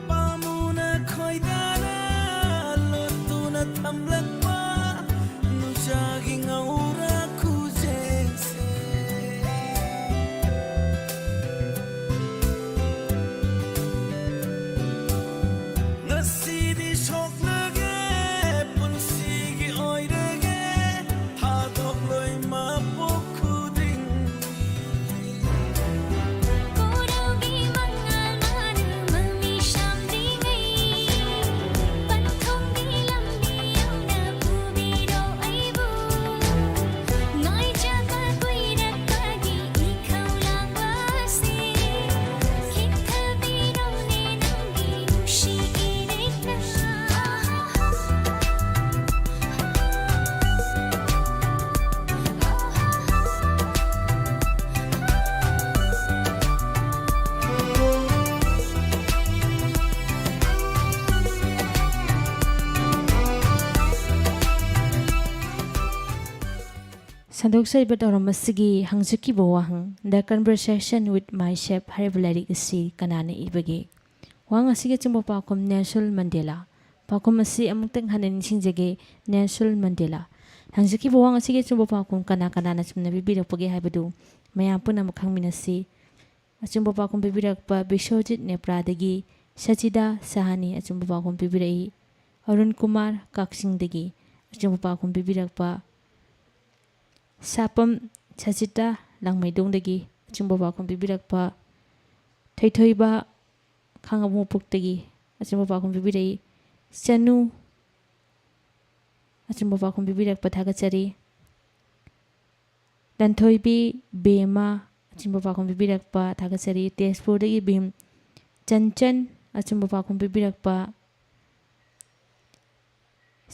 ꯄꯥꯝꯃꯨꯅ ꯈꯣꯏꯗꯥꯅ ꯂꯣꯠꯇꯨꯅ ꯊꯝꯂꯛꯄ ꯅꯨꯡꯁꯥꯒꯤ ꯉꯧꯔꯥ ꯈꯨꯖꯦꯡꯁꯦ꯫ ꯉꯁꯤꯗꯤ ꯁꯣꯛꯂꯒꯦ, ꯄꯨꯟꯁꯤꯒꯤ ꯑꯣꯏꯔꯒꯦ, ꯊꯥꯗꯣꯛꯂꯣꯏ ꯃꯄꯣꯛ ꯈꯨꯗꯤꯡ꯫ ꯀꯣꯔꯧꯒꯤ ꯃꯉꯥꯜ ꯃꯥꯅ ꯃꯃꯤ ꯁꯥꯝꯗ꯭ꯔꯤꯉꯩ, ꯄꯟꯊꯨꯡꯒꯤ ꯂꯝꯕꯤ ꯌꯧꯅ ꯄꯨꯕꯤꯔꯣ ꯑꯩꯕꯨ꯫ ꯉꯥꯏꯖꯕ ꯀꯨꯏꯔꯛꯄꯒꯤ ꯏꯈꯧ ꯂꯥꯡꯕꯁꯦ, ꯈꯤꯛꯊꯕꯤꯔꯣꯅꯦ ꯅꯪꯒꯤ ꯅꯨꯡꯁꯤ ꯏꯔꯩꯅ꯫ ꯁꯟꯗꯣꯛꯆꯔꯤꯕ ꯊꯧꯔꯝ ꯑꯁꯤꯒꯤ ꯍꯪꯖꯈꯤꯕ ꯋꯥꯍꯪ, The Conversation with Myself ꯍꯥꯏꯔꯤꯕ ꯂꯥꯏꯔꯤꯛ ꯑꯁꯤ ꯀꯅꯥꯅ ꯏꯕꯒꯦ? ꯋꯥꯍꯪ ꯑꯁꯤꯒꯤ ꯑꯆꯨꯝꯕ ꯄꯥꯎꯈꯨꯝ ꯅꯦꯜꯁꯟ ꯃꯟꯗꯦꯂꯥ꯫ ꯄꯥꯎꯈꯨꯝ ꯑꯁꯤ ꯑꯃꯨꯛꯇꯪ ꯍꯟꯅ ꯅꯤꯡꯁꯤꯡꯖꯒꯦ, ꯅꯦꯜꯁꯟ ꯃꯟꯗꯦꯂꯥ꯫ ꯍꯪꯖꯈꯤꯕ ꯋꯥꯍꯪ ꯑꯁꯤꯒꯤ ꯑꯆꯨꯝꯕ ꯄꯥꯎꯈꯨꯝ ꯀꯅꯥ ꯀꯅꯥꯅ ꯆꯨꯝꯅ ꯄꯤꯕꯤꯔꯛꯄꯒꯦ ꯍꯥꯏꯕꯗꯨ ꯃꯌꯥꯝ ꯄꯨꯝꯅꯃꯛ ꯈꯪꯃꯤꯟꯅꯁꯤ꯫ ꯑꯆꯨꯝꯕ ꯄꯥꯎꯈꯨꯝ ꯄꯤꯕꯤꯔꯛꯄ ꯕꯤꯁ꯭ꯋꯖꯤꯠ ꯅꯦꯄ꯭ꯔꯥꯗꯒꯤ ꯁꯆꯤꯗꯥ ꯁꯍꯥꯅꯤ ꯑꯆꯨꯝꯕ ꯄꯥꯎꯈꯨꯝ ꯄꯤꯕꯤꯔꯛꯏ꯫ ꯑꯔꯨꯟ ꯀꯨꯃꯥꯔ ꯀꯛꯆꯤꯡꯗꯒꯤ ꯑꯆꯨꯝꯕ ꯄꯥꯎꯈꯨꯝ ꯄꯤꯕꯤꯔꯛꯄ꯫ ꯁꯥꯄꯝ ꯁꯆꯤꯇꯥ ꯂꯥꯡꯃꯩꯗꯣꯡꯗꯒꯤ ꯑꯆꯨꯝꯕ ꯄꯥꯎꯈꯨꯝ ꯄꯤꯕꯤꯔꯛꯄ꯫ ꯊꯣꯏꯊꯣꯏꯕ ꯈꯥꯡꯉꯕꯣꯛꯇꯒꯤ ꯑꯆꯨꯝꯕ ꯄꯥꯎꯈꯨꯝ ꯄꯤꯕꯤꯔꯛꯏ꯫ ꯆꯅꯨ ꯑꯆꯨꯝꯕ ꯄꯥꯎꯈꯨꯝ ꯄꯤꯕꯤꯔꯛꯄ ꯊꯥꯒꯠꯆꯔꯤ꯫ ꯂꯟꯊꯣꯏꯕꯤ ꯕꯦꯝꯃ ꯑꯆꯨꯝꯕ ꯄꯥꯎꯈꯨꯝ ꯄꯤꯕꯤꯔꯛꯄ ꯊꯥꯒꯠꯆꯔꯤ꯫ ꯇꯦꯖꯄꯨꯔꯗꯒꯤ ꯚꯤꯝ ꯆꯟꯆꯟ ꯑꯆꯨꯝꯕ ꯄꯥꯎꯈꯨꯝ ꯄꯤꯕꯤꯔꯛꯄ꯫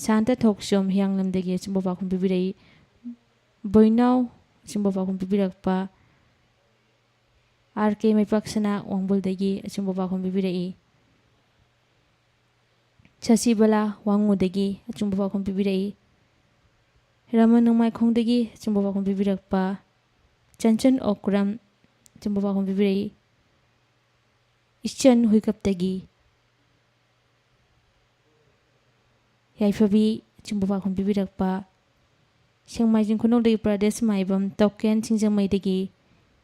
ꯁꯥꯟꯇ ꯊꯣꯛꯆꯣꯝ ꯍꯤꯌꯥꯡꯂꯝꯗꯒꯤ ꯑꯆꯨꯝꯕ ꯄꯥꯎꯈꯨꯝ ꯄꯤꯕꯤꯔꯛꯏ꯫ ꯕꯣꯏꯅꯥꯎ ꯑꯆꯨꯝꯕ ꯄꯥꯎꯈꯨꯝ ꯄꯤꯕꯤꯔꯛꯄ꯫ ꯑꯥꯔ ꯀꯦ ꯃꯩꯄꯥꯛꯁꯅꯥ ꯋꯥꯡꯕꯜꯗꯒꯤ ꯑꯆꯨꯝꯕ ꯄꯥꯎꯈꯨꯝ ꯄꯤꯕꯤꯔꯛꯏ꯫ ꯁꯁꯤꯕꯂꯥ ꯋꯥꯉꯨꯗꯒꯤ ꯑꯆꯨꯝꯕ ꯄꯥꯎꯈꯨꯝ ꯄꯤꯕꯤꯔꯛꯏ꯫ ꯔꯃꯟ ꯅꯣꯡꯃꯥꯏꯈꯣꯡꯗꯒꯤ ꯑꯆꯨꯝꯕ ꯄꯥꯎꯈꯨꯝ ꯄꯤꯕꯤꯔꯛꯄ꯫ ꯆꯟꯆꯟ ꯑꯣꯀ꯭ꯔꯝ ꯑꯆꯨꯝꯕ ꯄꯥꯎꯈꯨꯝ ꯄꯤꯕꯤꯔꯛꯏ꯫ ꯏꯆꯟ ꯍꯨꯏꯀꯞꯇꯒꯤ ꯌꯥꯏꯐꯕꯤ ꯑꯆꯨꯝꯕ ꯄꯥꯎꯈꯨꯝ ꯄꯤꯕꯤꯔꯛꯄ꯫ ꯁꯦꯡꯃꯥꯏꯖꯤꯡ ꯈꯨꯅꯧꯗꯒꯤ ꯄ꯭ꯔꯗꯦꯁ ꯃꯥꯏꯕꯝ, ꯇꯣꯀꯦꯟ ꯁꯤꯡꯖꯃꯩꯗꯒꯤ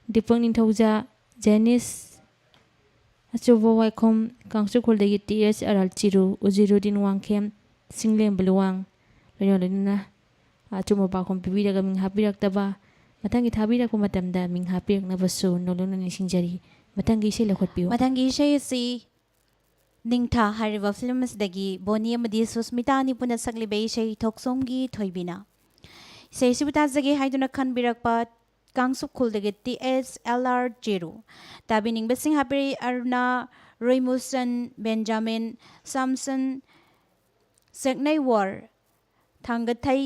ꯗꯤꯄꯛ ꯅꯤꯡꯊꯧꯖꯥ, ꯖꯦꯅꯤꯁ ꯑꯆꯨꯝꯕ ꯋꯥꯏꯈꯣꯝ, ꯀꯥꯡꯆꯨꯈꯣꯜꯗꯒꯤ ꯇꯤ ꯑꯦꯁ ꯑꯔꯥꯜ ꯆꯤꯔꯨ, ꯎꯖꯤꯔꯨꯗꯤꯟ ꯋꯥꯡꯈꯦꯝ, ꯁꯤꯡꯂꯦꯝꯕ ꯂꯨꯋꯥꯡ, ꯂꯣꯏꯅ ꯂꯣꯏꯅꯅ ꯑꯆꯨꯝꯕ ꯄꯥꯎꯈꯨꯝ ꯄꯤꯕꯤꯔꯒ ꯃꯤꯡ ꯍꯥꯞꯄꯤꯔꯛꯇꯕ, ꯃꯊꯪꯒꯤ ꯊꯥꯕꯤꯔꯛꯄ ꯃꯇꯝꯗ ꯃꯤꯡ ꯍꯥꯞꯄꯤꯔꯛꯅꯕꯁꯨ ꯅꯣꯂꯨꯛꯅ ꯅꯤꯡꯁꯤꯡꯖꯔꯤ꯫ ꯃꯊꯪꯒꯤ ꯏꯁꯩ ꯂꯧꯈꯠꯄꯤꯌꯨ꯫ ꯃꯊꯪꯒꯤ ꯏꯁꯩ ꯑꯁꯤ ꯅꯤꯡꯊꯥ ꯍꯥꯏꯔꯤꯕ ꯐꯤꯂꯝ ꯑꯁꯤꯗꯒꯤ ꯕꯣꯅꯤ ꯑꯃꯗꯤ ꯁꯨꯁꯃꯤꯇꯥ ꯑꯅꯤ ꯄꯨꯟꯅ ꯁꯛꯂꯤꯕ ꯏꯁꯩ ꯊꯣꯛꯆꯣꯝꯒꯤ ꯊꯣꯏꯕꯤꯅ꯫ ꯏꯁꯩ ꯑꯁꯤꯕꯨ ꯇꯥꯖꯒꯦ ꯍꯥꯏꯗꯨꯅ ꯈꯟꯕꯤꯔꯛꯄ ꯀꯥꯡꯆꯨꯈꯣꯜꯗꯒꯤ ꯇꯤ ꯑꯦꯁ ꯑꯦꯜ ꯑꯥꯔ ꯆꯤꯔꯨ꯫ ꯇꯥꯕꯤꯅꯤꯡꯕꯁꯤꯡ ꯍꯥꯞꯄꯤꯔꯛꯏ ꯑꯔꯨꯅꯥ, ꯔꯣꯏꯃꯨꯁꯟ, ꯕꯦꯟꯖꯥꯃꯤꯟ, ꯁꯥꯝꯁꯟ, ꯁꯦꯛꯅꯩꯋꯥꯔ, ꯊꯥꯡꯒꯊꯩ,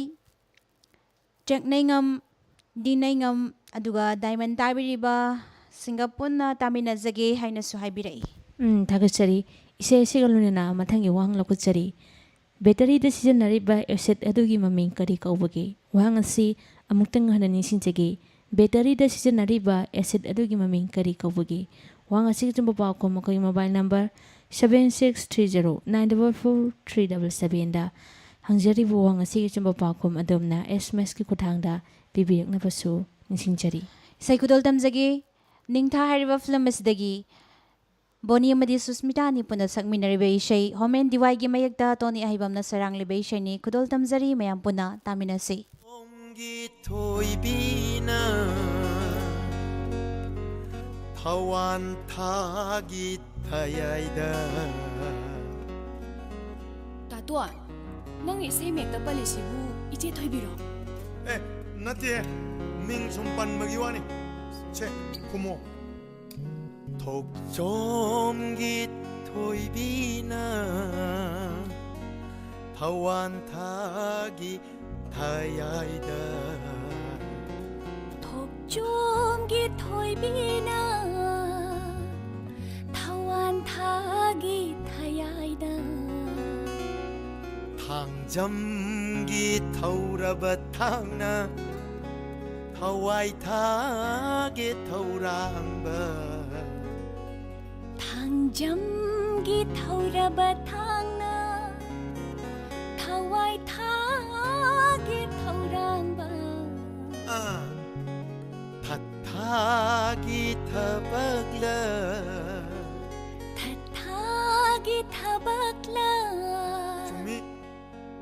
ꯆꯦꯛꯅꯩꯉꯝ, ꯗꯤꯅꯩꯉꯝ, ꯑꯗꯨꯒ ꯗꯥꯏꯃꯟ ꯇꯥꯕꯤꯔꯤꯕ ꯁꯤꯡꯒ ꯄꯨꯟꯅ ꯇꯥꯃꯤꯟꯅꯖꯒꯦ ꯍꯥꯏꯅꯁꯨ ꯍꯥꯏꯕꯤꯔꯛꯏ꯫ ꯎꯝ, ꯊꯥꯒꯠꯆꯔꯤ꯫ ꯏꯁꯩ ꯑꯁꯤꯒ ꯂꯣꯏꯅꯅ ꯃꯊꯪꯒꯤ ꯋꯥꯍꯪ ꯂꯧꯈꯠꯆꯔꯤ꯫ ꯕꯦꯇꯔꯤꯗ ꯁꯤꯖꯤꯟꯅꯔꯤꯕ ꯑꯦꯁꯤꯠ ꯑꯗꯨꯒꯤ ꯃꯃꯤꯡ ꯀꯔꯤ ꯀꯧꯕꯒꯦ? ꯋꯥꯍꯪ ꯑꯁꯤ ꯑꯃꯨꯛꯇꯪ ꯍꯟꯅ ꯅꯤꯡꯁꯤꯡꯖꯒꯦ꯫ ꯕꯦꯇꯔꯤꯗ ꯁꯤꯖꯤꯟꯅꯔꯤꯕ ꯑꯦꯁꯤꯠ ꯑꯗꯨꯒꯤ ꯃꯃꯤꯡ ꯀꯔꯤ ꯀꯧꯕꯒꯦ? ꯋꯥꯍꯪ ꯑꯁꯤꯒꯤ ꯑꯆꯨꯝꯕ ꯄꯥꯎꯈꯨꯝ ꯑꯩꯈꯣꯏꯒꯤ mobile number seven six three zero nine double four three double sevenꯗ ꯍꯪꯖꯔꯤꯕ ꯋꯥꯍꯪ ꯑꯁꯤꯒꯤ ꯑꯆꯨꯝꯕ ꯄꯥꯎꯈꯨꯝ ꯑꯗꯣꯝꯅ ꯑꯦꯁ ꯑꯦꯝ ꯑꯦꯁꯀꯤ ꯈꯨꯠꯊꯥꯡꯗ ꯄꯤꯕꯤꯔꯛꯅꯕꯁꯨ ꯅꯤꯡꯁꯤꯡꯖꯔꯤ꯫ ꯏꯁꯩ ꯈꯨꯗꯣꯜ ꯇꯝꯖꯒꯦ꯫ ꯅꯤꯡꯊꯥ ꯍꯥꯏꯔꯤꯕ ꯐꯤꯂꯝ ꯑꯁꯤꯗꯒꯤ ꯕꯣꯅꯤ ꯑꯃꯗꯤ ꯁꯨꯁꯃꯤꯇꯥ ꯑꯅꯤ ꯄꯨꯟꯅ ꯁꯛꯃꯤꯟꯅꯔꯤꯕ ꯏꯁꯩ ꯍꯣꯃꯦꯟ ꯗꯤꯋꯥꯏꯒꯤ ꯃꯌꯦꯛꯇ ꯇꯣꯅꯤ ꯑꯍꯩꯕꯝꯅ ꯁꯩꯔꯥꯡꯂꯤꯕ ꯏꯁꯩꯅꯤ꯫ ꯈꯨꯗꯣꯜ ꯇꯝꯖꯔꯤ, ꯃꯌꯥꯝ ꯄꯨꯟꯅ ꯇꯥꯃꯤꯟꯅꯁꯤ꯫ ꯁꯣꯝꯒꯤ ꯊꯣꯏꯕꯤꯅ ꯊꯋꯥꯟ ꯊꯥꯒꯤ ꯊꯌꯥꯏꯗ꯫ ꯇꯥꯇꯣꯟ, ꯅꯪ ꯏꯁꯩ ꯃꯌꯦꯛꯇ ꯄꯜꯂꯤꯁꯤꯕꯨ ꯏꯆꯦ ꯊꯣꯏꯕꯤꯔꯣ? ꯑꯦ, ꯅꯠꯇꯦ, ꯃꯤꯡ ꯁꯨꯝ ꯄꯟꯕꯒꯤ ꯋꯥꯅꯤ꯫ ꯁꯦ, ꯈꯨꯝꯃꯣ꯫ ꯊꯣꯛꯆꯣꯝꯒꯤ ꯊꯣꯏꯕꯤꯅ ꯊꯋꯥꯟ ꯊꯥꯒꯤ ꯊꯌꯥꯏꯗ꯫ ꯊꯣꯛꯆꯣꯝꯒꯤ ꯊꯣꯏꯕꯤꯅ ꯊꯋꯥꯟ ꯊꯥꯒꯤ ꯊꯌꯥꯏꯗ꯫ ꯊꯥꯡꯖꯝꯒꯤ ꯊꯧꯔꯕ ꯊꯥꯡꯅ ꯊꯋꯥꯏ ꯊꯥꯒꯦ ꯊꯧꯔꯥꯡꯕ꯫ ꯊꯥꯡꯖꯝꯒꯤ ꯊꯧꯔꯕ ꯊꯥꯡꯅ ꯊꯋꯥꯏ ꯊꯥꯒꯦ ꯊꯧꯔꯥꯡꯕ꯫ ꯑꯥ꯫ ꯊꯥꯒꯤ ꯊꯕꯛꯂ? ꯊꯥꯒꯤ ꯊꯕꯛꯂ? ꯆꯨꯝꯃꯤ꯫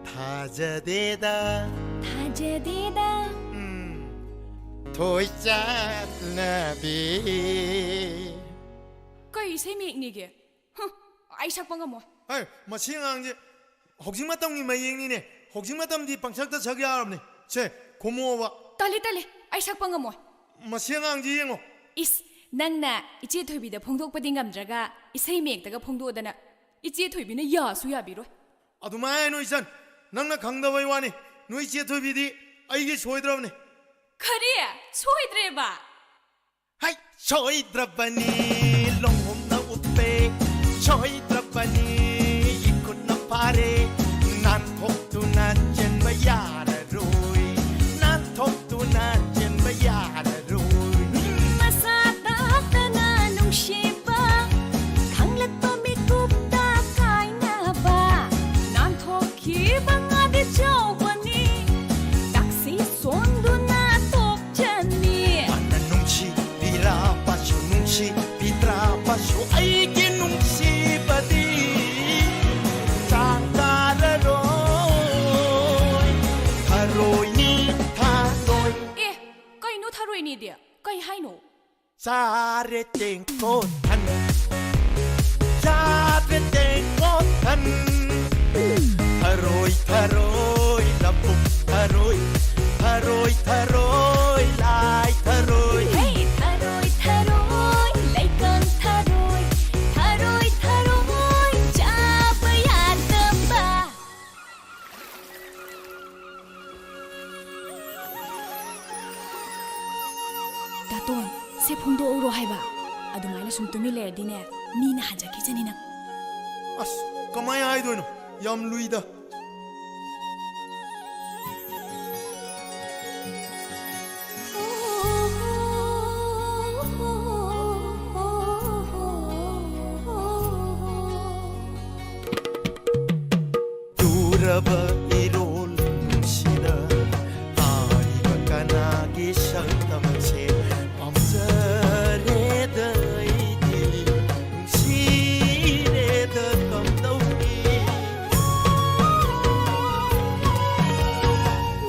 ꯊꯥꯖꯗꯦꯗ꯫ ꯊꯥꯖꯗꯦꯗ꯫ ꯎꯝ꯫ ꯊꯣꯏ ꯆꯠꯅꯕꯤ꯫ ꯀꯩ ꯏꯁꯩ ꯃꯌꯦꯛꯅꯤꯒꯦ? ꯍꯨꯝ, ꯑꯩ ꯁꯛꯄ ꯉꯝꯃꯣꯏ꯫ ꯍꯩ, ꯃꯁꯤ ꯑꯉꯥꯡꯁꯦ ꯍꯧꯖꯤꯛ ꯃꯇꯝꯒꯤ ꯃꯌꯦꯛꯅꯤꯅꯦ꯫ ꯍꯧꯖꯤꯛ ꯃꯇꯝꯗꯤ ꯄꯪꯁꯛꯇ ꯁꯛ ꯌꯥꯔꯕꯅꯦ꯫ ꯁꯦ, ꯈꯨꯝꯃꯣꯕ꯫ ꯇꯜꯂꯤ, ꯇꯜꯂꯤ, ꯑꯩ ꯁꯛꯄ ꯉꯝꯃꯣꯏ꯫ ꯃꯁꯤ ꯑꯉꯥꯡꯁꯤ ꯌꯦꯡꯉꯣ꯫ ꯏꯁ, ꯅꯪꯅ ꯏꯆꯦ ꯊꯣꯏꯕꯤꯗ ꯐꯣꯡꯗꯣꯛꯄꯗꯤ ꯉꯝꯗ꯭ꯔꯒ ꯏꯁꯩ ꯃꯌꯦꯛꯇꯒ ꯐꯣꯡꯗꯣꯛꯑꯗꯅ ꯏꯆꯦ ꯊꯣꯏꯕꯤꯅ ꯌꯥꯁꯨ ꯌꯥꯕꯤꯔꯣꯏ꯫ ꯑꯗꯨꯃꯥꯏꯅ ꯍꯥꯏꯅꯨ ꯏꯆꯟ, ꯅꯪꯅ ꯈꯪꯗꯕꯩ ꯋꯥꯅꯤ꯫ ꯅꯣꯏ ꯏꯆꯦ ꯊꯣꯏꯕꯤꯗꯤ ꯑꯩꯒꯤ ꯁꯣꯏꯗ꯭ꯔꯕꯅꯤ꯫ ꯀꯔꯤ? ꯁꯣꯏꯗ꯭ꯔꯦꯕ? ꯍꯩ, ꯁꯣꯏꯗ꯭ꯔꯕꯅꯤ ꯂꯣꯡꯍꯣꯝꯅ ꯎꯞꯄꯦ, ꯁꯣꯏꯗ꯭ꯔꯕꯅꯤ ꯏꯈꯨꯠꯅ ꯐꯥꯔꯦ, ꯅꯥꯟꯊꯣꯛꯇꯨꯅ ꯆꯦꯟꯕ ꯌꯥꯔꯔꯣꯏ, ꯅꯥꯟꯊꯣꯛꯇꯨꯅ ꯆꯦꯟꯕ ꯌꯥꯔꯔꯣꯏ꯫ ꯃꯁꯥ ꯇꯥꯛꯇꯅ ꯅꯨꯡꯁꯤꯕ, ꯈꯪꯂꯛꯄ ꯃꯤꯀꯨꯞꯇ ꯀꯥꯏꯅꯕ, ꯅꯥꯟꯊꯣꯛꯈꯤꯕ ꯉꯥꯗꯤ ꯆꯥꯎꯕꯅꯤ, ꯇꯥꯛꯁꯤ ꯁꯣꯟꯗꯨꯅ ꯇꯣꯛꯆꯅꯤ꯫ ꯃꯥꯅ ꯅꯨꯡꯁꯤꯕꯤꯔꯕꯁꯨ, ꯅꯨꯡꯁꯤꯕꯤꯗ꯭ꯔꯕꯁꯨ ꯑꯩꯒꯤ ꯀꯩ ꯍꯥꯏꯅꯣ? ꯆꯥꯔꯦ ꯇꯦꯡꯀꯣꯠ ꯊꯟ, ꯆꯥꯗ꯭ꯔꯦ ꯇꯦꯡꯀꯣꯠ ꯊꯟ꯫ ꯊꯔꯣꯏ ꯊꯔꯣꯏ ꯂꯧꯕꯨꯛ ꯊꯔꯣꯏ, ꯊꯔꯣꯏ ꯊꯔꯣꯏ ꯂꯥꯏ ꯊꯔꯣꯏ꯫ ꯍꯦ! ꯊꯔꯣꯏ ꯊꯔꯣꯏ ꯂꯩꯀꯪ ꯊꯔꯣꯏ, ꯊꯔꯣꯏ ꯊꯔꯣꯏ ꯆꯥꯕ ꯌꯥꯗꯕ꯫ ꯗꯥꯇꯣꯟ, ꯁꯦ ꯐꯣꯡꯗꯣꯛꯎꯔꯣ ꯍꯥꯏꯕ꯫ ꯑꯗꯨꯃꯥꯏꯅ ꯁꯨꯝ ꯇꯨꯃꯤꯟ ꯂꯩꯔꯗꯤꯅꯦ, ꯃꯤꯅ ꯍꯟꯖꯈꯤꯖꯅꯤ ꯅꯪ꯫ ꯑꯁ, ꯀꯃꯥꯏ ꯍꯥꯏꯗꯣꯏꯅꯣ? ꯌꯥꯝ ꯂꯨꯏꯗ꯫ ꯇꯨꯔꯕ ꯏꯔꯣꯜ ꯅꯨꯡꯁꯤꯅ ꯍꯥꯏꯕ ꯀꯅꯥꯒꯤ ꯁꯛꯇꯝꯁꯦ ꯄꯥꯝꯖꯔꯦꯗ ꯑꯩꯗꯤ ꯅꯨꯡꯁꯤꯔꯦꯗ ꯀꯝꯗꯧꯅꯤ?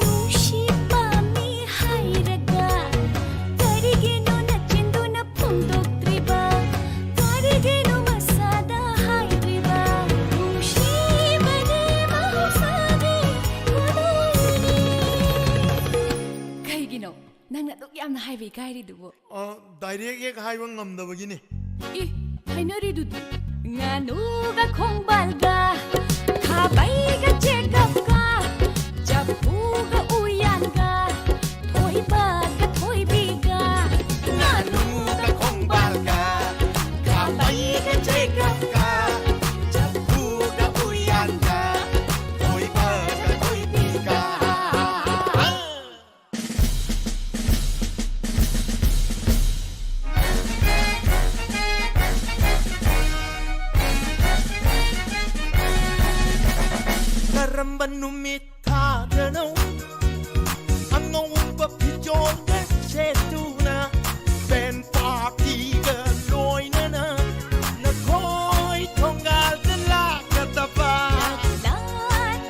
ꯅꯨꯡꯁꯤ ꯄꯥꯝꯃꯤ ꯍꯥꯏꯔꯒ ꯀꯔꯤꯒꯤꯅꯣ ꯅꯆꯤꯟꯗꯨꯅ ꯐꯣꯡꯗꯣꯛꯇ꯭ꯔꯤꯕ? ꯀꯔꯤꯒꯤꯅꯣ ꯃꯁꯥꯗ ꯍꯥꯏꯗ꯭ꯔꯤꯕ? ꯅꯨꯡꯁꯤꯕꯗꯤ ꯃꯍꯧꯁꯥꯒꯤ ꯈꯨꯗꯣꯜꯅꯤ꯫ ꯀꯩꯒꯤꯅꯣ ꯅꯪꯅ ꯑꯗꯨꯛ ꯌꯥꯝꯅ ꯍꯥꯏꯕ ꯏꯀꯥꯏꯔꯤꯗꯨꯕꯨ? ꯑ, ꯗꯥꯏꯔꯦꯛ ꯍꯦꯛ ꯍꯥꯏꯕ ꯉꯝꯗꯕꯒꯤꯅꯦ꯫ ꯏ, ꯍꯥꯏꯅꯔꯤꯗꯨꯗꯤ꯫ ꯉꯥꯅꯨꯒ ꯈꯣꯡꯕꯥꯜꯒ, ꯈꯥꯕꯩꯒ ꯆꯦꯒꯞꯀ, ꯆꯐꯨꯒ ꯎꯌꯥꯟꯒ, ꯊꯣꯏꯕꯒ ꯊꯣꯏꯕꯤꯒ꯫ ꯉꯥꯅꯨꯒ ꯈꯣꯡꯕꯥꯜꯒ, ꯈꯥꯕꯩꯒ ꯆꯦꯒꯞꯀ, ꯆꯐꯨꯒ ꯎꯌꯥꯟꯒ, ꯊꯣꯏꯕꯒ ꯊꯣꯏꯕꯤꯒ꯫ ꯀꯔꯝꯕ ꯅꯨꯃꯤꯠ ꯊꯥꯗꯅꯣ ꯑꯉꯧꯕ ꯐꯤꯖꯣꯜꯒ ꯁꯦꯠꯇꯨꯅ ꯕꯦꯟ ꯄꯥꯔꯇꯤꯒ ꯂꯣꯏꯅꯅ ꯅꯈꯣꯏ ꯊꯣꯡꯒꯥꯜꯗ ꯂꯥꯛꯀꯗꯕ?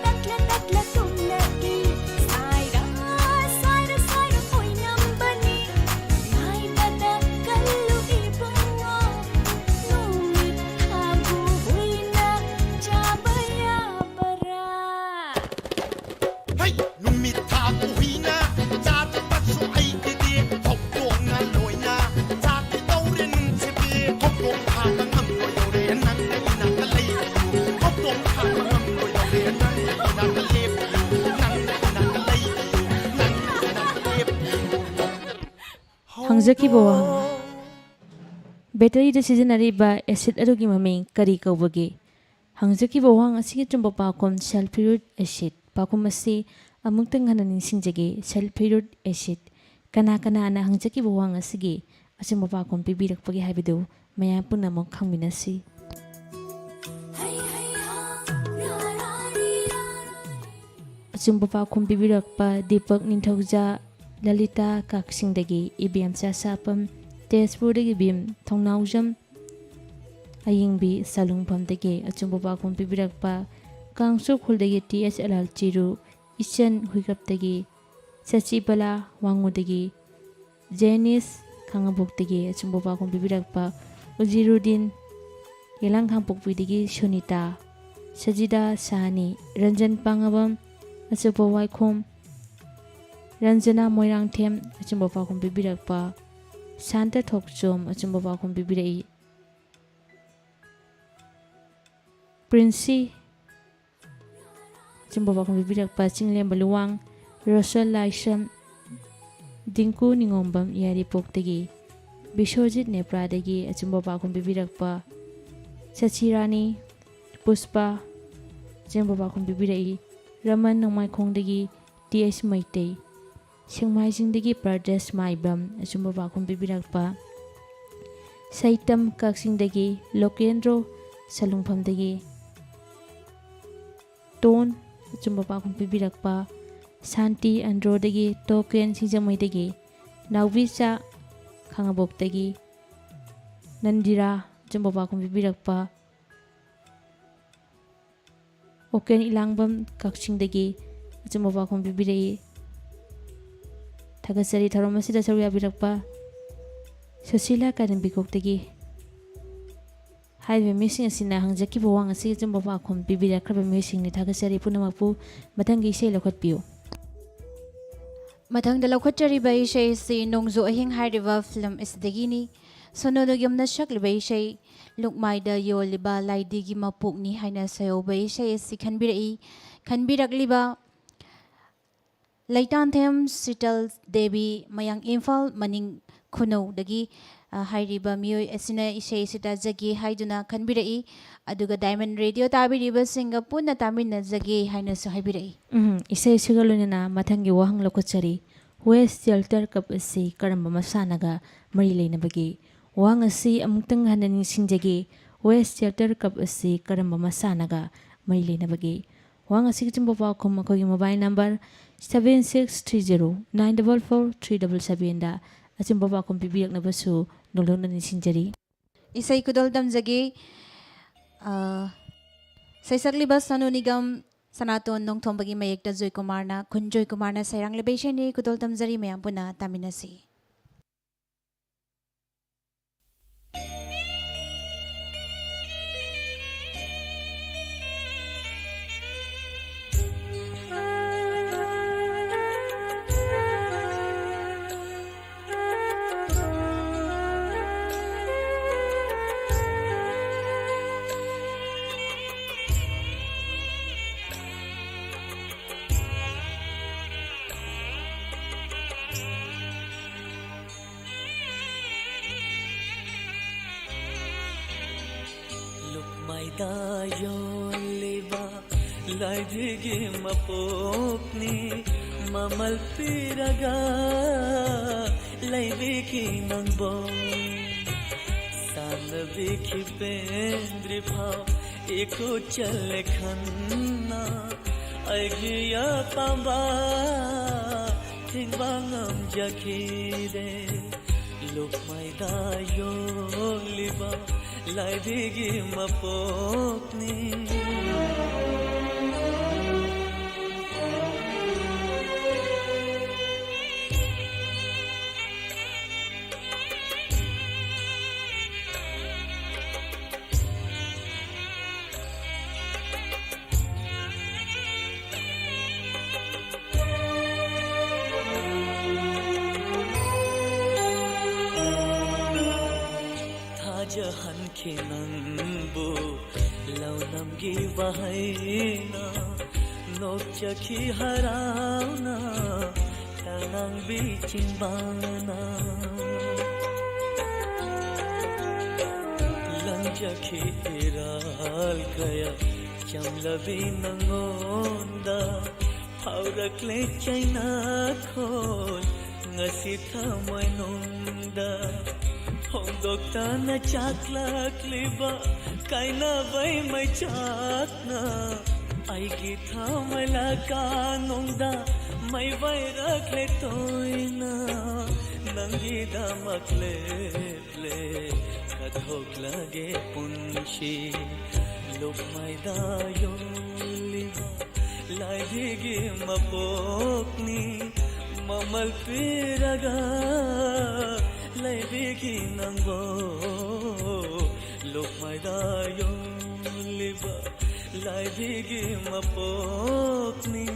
ꯇꯛꯂ ꯇꯛꯂ ꯇꯨꯝꯂꯛꯏ ꯁꯥꯏꯔ ꯁꯥꯏꯔ ꯁꯥꯏꯔ ꯑꯣꯏꯅꯝꯕꯅꯤ꯫ ꯍꯪꯖꯈꯤꯕ ꯋꯥꯍꯪ: ꯕꯦꯇꯔꯤꯗ ꯁꯤꯖꯤꯟꯅꯔꯤꯕ ꯑꯦꯁꯤꯗ ꯑꯗꯨꯒꯤ ꯃꯃꯤꯡ ꯀꯔꯤ ꯀꯧꯕꯒꯦ? ꯍꯪꯖꯈꯤꯕ ꯋꯥꯍꯪ ꯑꯁꯤꯒꯤ ꯑꯆꯨꯝꯕ ꯄꯥꯎꯈꯨꯝ: sulfuric acid꯫ ꯄꯥꯎꯈꯨꯝ ꯑꯁꯤ ꯑꯃꯨꯛꯇꯪ ꯍꯟꯅ ꯅꯤꯡꯁꯤꯡꯖꯒꯦ: sulfuric acid꯫ ꯀꯅꯥ ꯀꯅꯥꯅ ꯍꯪꯖꯈꯤꯕ ꯋꯥꯍꯪ ꯑꯁꯤꯒꯤ ꯑꯆꯨꯝꯕ ꯄꯥꯎꯈꯨꯝ ꯄꯤꯕꯤꯔꯛꯄꯒꯦ ꯍꯥꯏꯕꯗꯨ ꯃꯌꯥꯝ ꯄꯨꯝꯅꯃꯛ ꯈꯪꯃꯤꯟꯅꯁꯤ꯫ ꯑꯆꯨꯝꯕ ꯄꯥꯎꯈꯨꯝ ꯄꯤꯕꯤꯔꯛꯄ: ꯗꯤꯄꯛ ꯅꯤꯡꯊꯧꯖꯥ, ꯂꯂꯤꯇꯥ ꯀꯛꯆꯤꯡꯗꯒꯤ, ꯏꯕꯦꯝꯆꯥ ꯁꯥꯄꯝ, ꯇꯦꯖꯄꯨꯔꯗꯒꯤ ꯚꯤꯝ, ꯊꯣꯡꯅꯥꯎꯖꯝ ꯑꯌꯤꯡꯕꯤ, ꯁꯂꯨꯡꯐꯝꯗꯒꯤ꯫ ꯑꯆꯨꯝꯕ ꯄꯥꯎꯈꯨꯝ ꯄꯤꯕꯤꯔꯛꯄ: ꯀꯥꯡꯁꯨ ꯈꯨꯜꯗꯒꯤ ꯇꯤ ꯑꯦꯁ ꯑꯦꯜ ꯑꯦꯜ ꯆꯤꯔꯨ, ꯏꯆꯟ ꯍꯨꯏꯀꯞꯇꯒꯤ, ꯁꯆꯤꯕꯂꯥ ꯋꯥꯡꯉꯨꯗꯒꯤ, ꯖꯦꯅꯤꯁ ꯈꯥꯉꯕꯣꯛꯇꯒꯤ꯫ ꯑꯆꯨꯝꯕ ꯄꯥꯎꯈꯨꯝ ꯄꯤꯕꯤꯔꯛꯄ: ꯎꯖꯤꯔꯨꯗꯤꯟ, ꯌꯦꯂꯥꯡ ꯀꯥꯡꯄꯣꯛꯄꯤꯗꯒꯤ ꯁꯨꯅꯤꯇꯥ, ꯁꯖꯤꯗꯥ ꯁꯥꯍꯅꯤ, ꯔꯟꯖꯟ ꯄꯥꯉꯕꯝ, ꯑꯆꯨꯝꯕ ꯋꯥꯏꯈꯣꯝ, ꯔꯟꯖꯅꯥ ꯃꯣꯏꯔꯥꯡꯊꯦꯝ꯫ ꯑꯆꯨꯝꯕ ꯄꯥꯎꯈꯨꯝ ꯄꯤꯕꯤꯔꯛꯄ: ꯁꯥꯟꯇ ꯊꯣꯛꯆꯣꯝ꯫ ꯑꯆꯨꯝꯕ ꯄꯥꯎꯈꯨꯝ ꯄꯤꯕꯤꯔꯛꯏ ꯄ꯭ꯔꯤꯟꯁꯤ꯫ ꯑꯆꯨꯝꯕ ꯄꯥꯎꯈꯨꯝ ꯄꯤꯕꯤꯔꯛꯄ: ꯆꯤꯡꯂꯦꯝꯕ ꯂꯨꯋꯥꯡ, ꯔꯣꯁꯟ ꯂꯥꯏꯁ꯭ꯔꯝ, ꯗꯤꯡꯀꯨ ꯅꯤꯉꯣꯝꯕꯝ ꯌꯥꯏꯔꯤꯄꯣꯛꯇꯒꯤ, ꯕꯤꯁ꯭ꯋꯖꯤꯠ ꯅꯦꯄ꯭ꯔꯥꯗꯒꯤ꯫ ꯑꯆꯨꯝꯕ ꯄꯥꯎꯈꯨꯝ ꯄꯤꯕꯤꯔꯛꯄ: ꯁꯆꯤꯔꯥꯅꯤ, ꯄꯨꯁꯄꯥ꯫ ꯑꯆꯨꯝꯕ ꯄꯥꯎꯈꯨꯝ ꯄꯤꯕꯤꯔꯛꯏ ꯔꯃꯟ ꯅꯣꯡꯃꯥꯏꯈꯣꯡꯗꯒꯤ ꯇꯤ ꯑꯩꯆ ꯃꯩꯇꯩ, ꯁꯦꯛꯃꯥꯏꯖꯤꯡꯗꯒꯤ ꯄ꯭ꯔꯗꯦꯁ ꯃꯥꯏꯕꯝ꯫ ꯑꯆꯨꯝꯕ ꯄꯥꯎꯈꯨꯝ ꯄꯤꯕꯤꯔꯛꯄ: ꯁꯩꯇꯝ ꯀꯛꯆꯤꯡꯗꯒꯤ ꯂꯣꯀꯦꯟꯗ꯭ꯔꯣ ꯁꯂꯨꯡꯐꯝꯗꯒꯤ꯫ ꯇꯣꯟ꯫ ꯑꯆꯨꯝꯕ ꯄꯥꯎꯈꯨꯝ ꯄꯤꯕꯤꯔꯛꯄ: ꯁꯥꯟꯇꯤ ꯑꯟꯗ꯭ꯔꯣꯗꯒꯤ, ꯇꯣꯀꯦꯟ ꯁꯤꯡꯖꯃꯩꯗꯒꯤ, ꯅꯥꯎꯕꯤꯆꯥ ꯈꯥꯉꯕꯣꯛꯇꯒꯤ, ꯅꯟꯗꯤꯔꯥ꯫ ꯑꯆꯨꯝꯕ ꯄꯥꯎꯈꯨꯝ ꯄꯤꯕꯤꯔꯛꯄ: ꯑꯣꯀꯦꯟ ꯏꯂꯥꯡꯕꯝ ꯀꯛꯆꯤꯡꯗꯒꯤ꯫ ꯑꯆꯨꯝꯕ ꯄꯥꯎꯈꯨꯝ ꯄꯤꯕꯤꯔꯛꯏ꯫ ꯊꯥꯒꯠꯆꯔꯤ ꯊꯧꯔꯝ ꯑꯁꯤꯗ ꯁꯔꯨꯛ ꯌꯥꯕꯤꯔꯛꯄ ꯁꯨꯁꯤꯂꯥ ꯀꯥꯏꯔꯦꯝꯕꯤꯈꯣꯛꯇꯒꯤ꯫ ꯍꯥꯏꯔꯤꯕ ꯃꯤꯑꯣꯏꯁꯤꯡ ꯑꯁꯤꯅ ꯍꯪꯖꯈꯤꯕ ꯋꯥꯍꯪ ꯑꯁꯤꯒꯤ ꯑꯆꯨꯝꯕ ꯄꯥꯎꯈꯨꯝ ꯄꯤꯕꯤꯔꯛꯈ꯭ꯔꯕ ꯃꯤꯑꯣꯏꯁꯤꯡꯅꯤ꯫ ꯊꯥꯒꯠꯆꯔꯤ ꯄꯨꯝꯅꯃꯛꯄꯨ꯫ ꯃꯊꯪꯒꯤ ꯏꯁꯩ ꯂꯧꯈꯠꯄꯤꯌꯨ꯫ ꯃꯊꯪꯗ ꯂꯧꯈꯠꯆꯔꯤꯕ ꯏꯁꯩ ꯑꯁꯤ ꯅꯣꯡꯖꯨ ꯑꯍꯤꯡ ꯍꯥꯏꯔꯤꯕ ꯐꯤꯂꯝ ꯑꯁꯤꯗꯒꯤꯅꯤ꯫ ꯁꯣꯅꯨ ꯅꯤꯒꯝꯅ ꯁꯛꯂꯤꯕ ꯏꯁꯩ ꯂꯨꯛꯃꯥꯏꯗ ꯌꯣꯜꯂꯤꯕ ꯂꯥꯏꯙꯤꯒꯤ ꯃꯄꯣꯛꯅꯤ ꯍꯥꯏꯅ ꯁꯩꯍꯧꯕ ꯏꯁꯩ ꯑꯁꯤ ꯈꯟꯕꯤꯔꯛꯏ꯫ ꯈꯟꯕꯤꯔꯛꯂꯤꯕ ꯂꯩꯇꯥꯟꯊꯦꯝ ꯁꯤꯇꯜ ꯗꯦꯕꯤ, ꯃꯌꯥꯡ ꯏꯝꯐꯥꯜ ꯃꯅꯤꯡ ꯈꯨꯅꯧꯗꯒꯤ, ꯑ, ꯍꯥꯏꯔꯤꯕ ꯃꯤꯑꯣꯏ ꯑꯁꯤꯅ ꯏꯁꯩ ꯑꯁꯤ ꯇꯥꯖꯒꯦ ꯍꯥꯏꯗꯨꯅ ꯈꯟꯕꯤꯔꯛꯏ꯫ ꯑꯗꯨꯒ ꯗꯥꯏꯃꯟ ꯔꯦꯗꯤꯑꯣ ꯇꯥꯕꯤꯔꯤꯕꯁꯤꯡꯒ ꯄꯨꯟꯅ ꯇꯥꯃꯤꯟꯅꯖꯒꯦ ꯍꯥꯏꯅꯁꯨ ꯍꯥꯏꯕꯤꯔꯛꯏ꯫ ꯎꯝ, ꯏꯁꯩꯁꯤꯒ ꯂꯣꯏꯅꯅ ꯃꯊꯪꯒꯤ ꯋꯥꯍꯪ ꯂꯧꯈꯠꯆꯔꯤ꯫ ꯋꯦꯁ ꯆꯦꯜꯇꯔ ꯀꯞ ꯑꯁꯤ ꯀꯔꯝꯕ ꯃꯁꯥꯟꯅꯒ ꯃꯔꯤ ꯂꯩꯅꯕꯒꯦ? ꯋꯥꯍꯪ ꯑꯁꯤ ꯑꯃꯨꯛꯇꯪ ꯍꯟꯅ ꯅꯤꯡꯁꯤꯡꯖꯒꯦ꯫ ꯋꯦꯁ ꯆꯦꯜꯇꯔ ꯀꯞ ꯑꯁꯤ ꯀꯔꯝꯕ ꯃꯁꯥꯟꯅꯒ ꯃꯔꯤ ꯂꯩꯅꯕꯒꯦ? ꯋꯥꯍꯪ ꯑꯁꯤꯒꯤ ꯑꯆꯨꯝꯕ ꯄꯥꯎꯈꯨꯝ ꯑꯩꯈꯣꯏꯒꯤ mobile number seven six three zero nine double four three double sevenꯗ ꯑꯆꯨꯝꯕ ꯄꯥꯎꯈꯨꯝ ꯄꯤꯕꯤꯔꯛꯅꯕꯁꯨ ꯅꯣꯜꯂꯨꯛꯅ ꯅꯤꯡꯁꯤꯡꯖꯔꯤ꯫ ꯏꯁꯩ ꯈꯨꯗꯣꯜ ꯇꯝꯖꯒꯦ꯫ ꯑ, ꯁꯩꯁꯛꯂꯤꯕ ꯁꯣꯅꯨ ꯅꯤꯒꯝ, ꯁꯅꯥꯇꯣꯟ ꯅꯣꯡꯊꯣꯝꯕꯒꯤ ꯃꯌꯦꯛꯇ ꯖꯣꯏꯀꯨꯃꯥꯔꯅ, ꯈꯨꯟ ꯖꯣꯏꯀꯨꯃꯥꯔꯅ ꯁꯩꯔꯥꯡꯂꯤꯕ ꯏꯁꯩꯅꯤ꯫ ꯈꯨꯗꯣꯜ ꯇꯝꯖꯔꯤ, ꯃꯌꯥꯝ ꯄꯨꯟꯅ ꯇꯥꯃꯤꯟꯅꯁꯤ꯫ ꯂꯨꯞꯃꯥꯏꯗ ꯌꯣꯜꯂꯤꯕ ꯂꯥꯏꯙꯤꯒꯤ ꯃꯄꯣꯛꯅꯤ, ꯃꯃꯜ ꯄꯤꯔꯒ ꯂꯩꯕꯤꯈꯤ ꯅꯪꯕꯣ꯫ ꯁꯥꯟꯅꯕꯤꯈꯤ ꯄꯦꯟꯗ꯭ꯔꯤ ꯐꯥꯎ ꯏꯈꯨꯠ ꯆꯠꯂꯦ ꯈꯟꯅ ꯑꯩꯒꯤ ꯑꯄꯥꯝꯕ ꯊꯤꯡꯕ ꯉꯝꯖꯈꯤꯗꯦ꯫ ꯂꯨꯞꯃꯥꯏꯗ ꯌꯣꯜꯂꯤꯕ ꯂꯥꯏꯙꯤꯒꯤ ꯃꯄꯣꯛꯅꯤ꯫ ꯊꯥꯖꯍꯟꯈꯤ ꯅꯪꯕꯨ ꯂꯧꯅꯝꯒꯤ ꯋꯥꯍꯩꯅ, ꯅꯣꯛꯆꯈꯤ ꯍꯔꯥꯎꯅ ꯆꯤꯡꯕꯥꯅ ꯂꯪꯖꯈꯤ ꯏꯔꯥꯜ ꯀꯌꯥ ꯆꯝꯂꯕꯤ ꯅꯉꯣꯟꯗ ꯐꯥꯎꯔꯛꯂꯦ ꯆꯩꯅꯥꯈꯣꯜ ꯉꯁꯤ ꯊꯃꯣꯏꯅꯨꯡꯗ ꯍꯣꯡꯗꯣꯛꯇꯅ ꯆꯥꯛꯂꯛꯂꯤꯕ ꯀꯥꯏꯅꯕꯩ ꯃꯩꯆꯥꯛꯅ ꯑꯩꯒꯤ ꯊꯃꯣꯏ ꯂꯀꯥꯅꯨꯡꯗ ꯃꯩ ꯋꯥꯏꯔꯛꯂꯦ ꯇꯣꯏꯅ ꯅꯪꯒꯤꯗꯃꯛ ꯂꯦꯞꯂꯦ ꯀꯠꯊꯣꯛꯂꯒꯦ ꯄꯨꯟꯁꯤ ꯂꯨꯞꯃꯩꯗ ꯌꯣꯜꯂꯤꯕ ꯂꯥꯏꯗꯤꯒꯤ ꯃꯄꯣꯛꯅꯤ ꯃꯃꯜ ꯄꯤꯔꯒ ꯂꯩꯕꯤꯒꯤ ꯅꯪꯕꯣ ꯂꯨꯞꯃꯩꯗ ꯌꯣꯜꯂꯤꯕ ꯂꯥꯏꯗꯤꯒꯤ ꯃꯄꯣꯛꯅꯤ꯫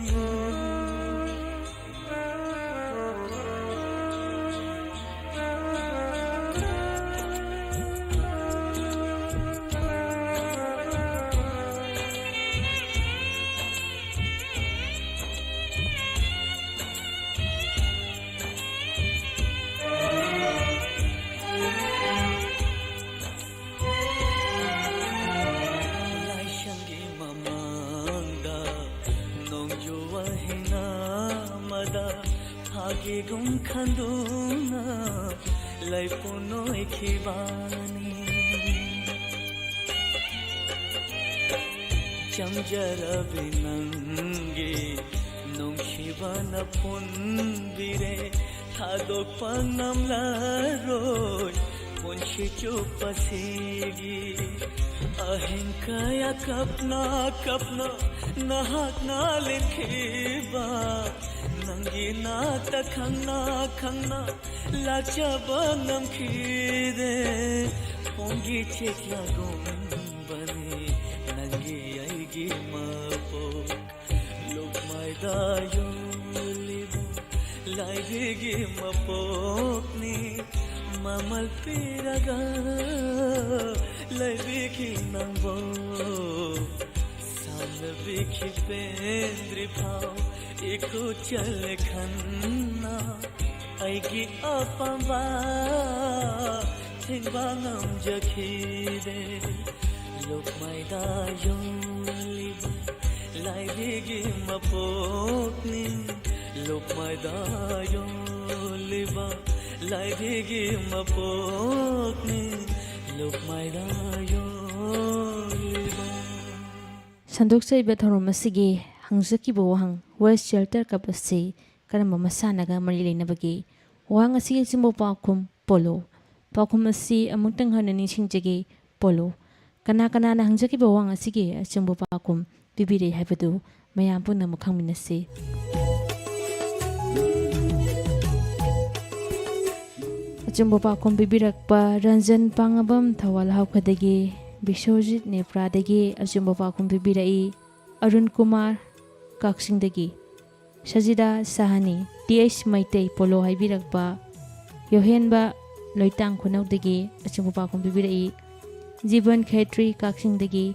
ꯂꯥꯏꯁꯪꯒꯤ ꯃꯃꯥꯡꯗ ꯅꯣꯡꯖꯨ ꯋꯥꯍꯤꯡ ꯑꯃꯗ ꯐꯥꯒꯤꯒꯨꯝ ꯈꯟꯗꯨꯅ ꯂꯩꯄꯨ ꯅꯣꯏꯈꯤꯕꯅꯤ꯫ ꯆꯝꯖꯔꯕꯤ ꯅꯪꯒꯤ ꯅꯨꯡꯁꯤꯕꯅ ꯄꯨꯟꯕꯤꯔꯦ ꯊꯥꯗꯣꯛꯄ ꯉꯝꯂꯔꯣꯏ ꯄꯨꯟꯁꯤ ꯆꯨꯞꯄꯁꯤꯒꯤ ꯑꯍꯤꯡ ꯀꯌꯥ ꯀꯞꯅ ꯀꯞꯅ ꯅꯍꯥꯛꯅ ꯂꯦꯟꯈꯤꯕ ꯅꯪꯒꯤ ꯅꯥꯛꯇ ꯈꯪꯅ ꯈꯪꯅ ꯂꯥꯛꯆꯕ ꯉꯝꯈꯤꯗꯦ ꯄꯣꯡꯒꯤ ꯆꯦꯛꯂꯥꯒꯨꯝꯕꯅꯤ ꯅꯪꯒꯤ ꯑꯩꯒꯤ ꯃꯄꯣꯛ ꯂꯨꯞꯃꯩꯗ ꯌꯣꯜꯂꯤꯕ ꯂꯥꯏꯗꯤꯒꯤ ꯃꯄꯣꯛꯅꯤ ꯃꯃꯜ ꯄꯤꯔꯒ ꯂꯩꯕꯤꯈꯤ ꯅꯪꯕꯨ ꯁꯥꯟꯅꯕꯤꯈꯤ ꯄꯦꯟꯗ꯭ꯔꯤ ꯐꯥꯎ ꯏꯈꯨꯠ ꯆꯜꯂꯦ ꯈꯟꯅ ꯑꯩꯒꯤ ꯑꯄꯥꯝꯕ ꯊꯤꯡꯕ ꯉꯝꯖꯈꯤꯗꯦ꯫ ꯂꯨꯞꯃꯥꯏꯗ ꯌꯣꯜꯂꯤꯕ ꯂꯥꯏꯔꯤꯒꯤ ꯃꯄꯣꯛꯅꯤ꯫ ꯂꯨꯞꯃꯥꯏꯗ ꯌꯣꯜꯂꯤꯕ ꯂꯥꯏꯔꯤꯒꯤ ꯃꯄꯣꯛꯅꯤ꯫ ꯂꯨꯞꯃꯥꯏꯗ ꯌꯣꯜꯂꯤꯕ꯫ ꯁꯟꯗꯣꯛꯆꯔꯤꯕ ꯊꯧꯔꯝ ꯑꯁꯤꯒꯤ ꯍꯪꯖꯈꯤꯕ ꯋꯥꯍꯪ, World Shelter Cup ꯑꯁꯤ ꯀꯔꯝꯕ ꯃꯁꯥꯟꯅꯒ ꯃꯔꯤ ꯂꯩꯅꯕꯒꯦ? ꯋꯥꯍꯪ ꯑꯁꯤꯒꯤ ꯑꯆꯨꯝꯕ ꯄꯥꯎꯈꯨꯝ, ꯄꯣꯂꯣ꯫ ꯄꯥꯎꯈꯨꯝ ꯑꯁꯤ ꯑꯃꯨꯛꯇꯪ ꯍꯟꯅ ꯅꯤꯡꯁꯤꯡꯖꯒꯦ, ꯄꯣꯂꯣ꯫ ꯀꯅꯥ ꯀꯅꯥꯅ ꯍꯪꯖꯈꯤꯕ ꯋꯥꯍꯪ ꯑꯁꯤꯒꯤ ꯑꯆꯨꯝꯕ ꯄꯥꯎꯈꯨꯝ ꯄꯤꯕꯤꯔꯦ ꯍꯥꯏꯕꯗꯨ ꯃꯌꯥꯝ ꯄꯨꯝꯅꯃꯛ ꯈꯪꯃꯤꯟꯅꯁꯤ꯫ ꯑꯆꯨꯝꯕ ꯄꯥꯎꯈꯨꯝ ꯄꯤꯕꯤꯔꯛꯄ ꯔꯟꯖꯟ ꯄꯥꯡꯉꯕꯝ ꯊꯧꯕꯥꯜ ꯍꯥꯎꯈꯗꯒꯤ, ꯕꯤꯁ꯭ꯋꯖꯤꯠ ꯅꯦꯄ꯭ꯔꯥꯗꯒꯤ ꯑꯆꯨꯝꯕ ꯄꯥꯎꯈꯨꯝ ꯄꯤꯕꯤꯔꯛꯏ, ꯑꯔꯨꯟ ꯀꯨꯃꯥꯔ ꯀꯛꯆꯤꯡꯗꯒꯤ꯫ Sajida Sahani, T H Meitei polo ꯍꯥꯏꯕꯤꯔꯛꯄ, ꯌꯣꯍꯦꯟꯕ ꯂꯣꯏꯇꯥꯡ ꯈꯨꯅꯧꯗꯒꯤ ꯑꯆꯨꯝꯕ ꯄꯥꯎꯈꯨꯝ ꯄꯤꯕꯤꯔꯛꯏ, ꯖꯤꯕꯟ ꯈꯦꯇ꯭ꯔꯤ ꯀꯛꯆꯤꯡꯗꯒꯤ,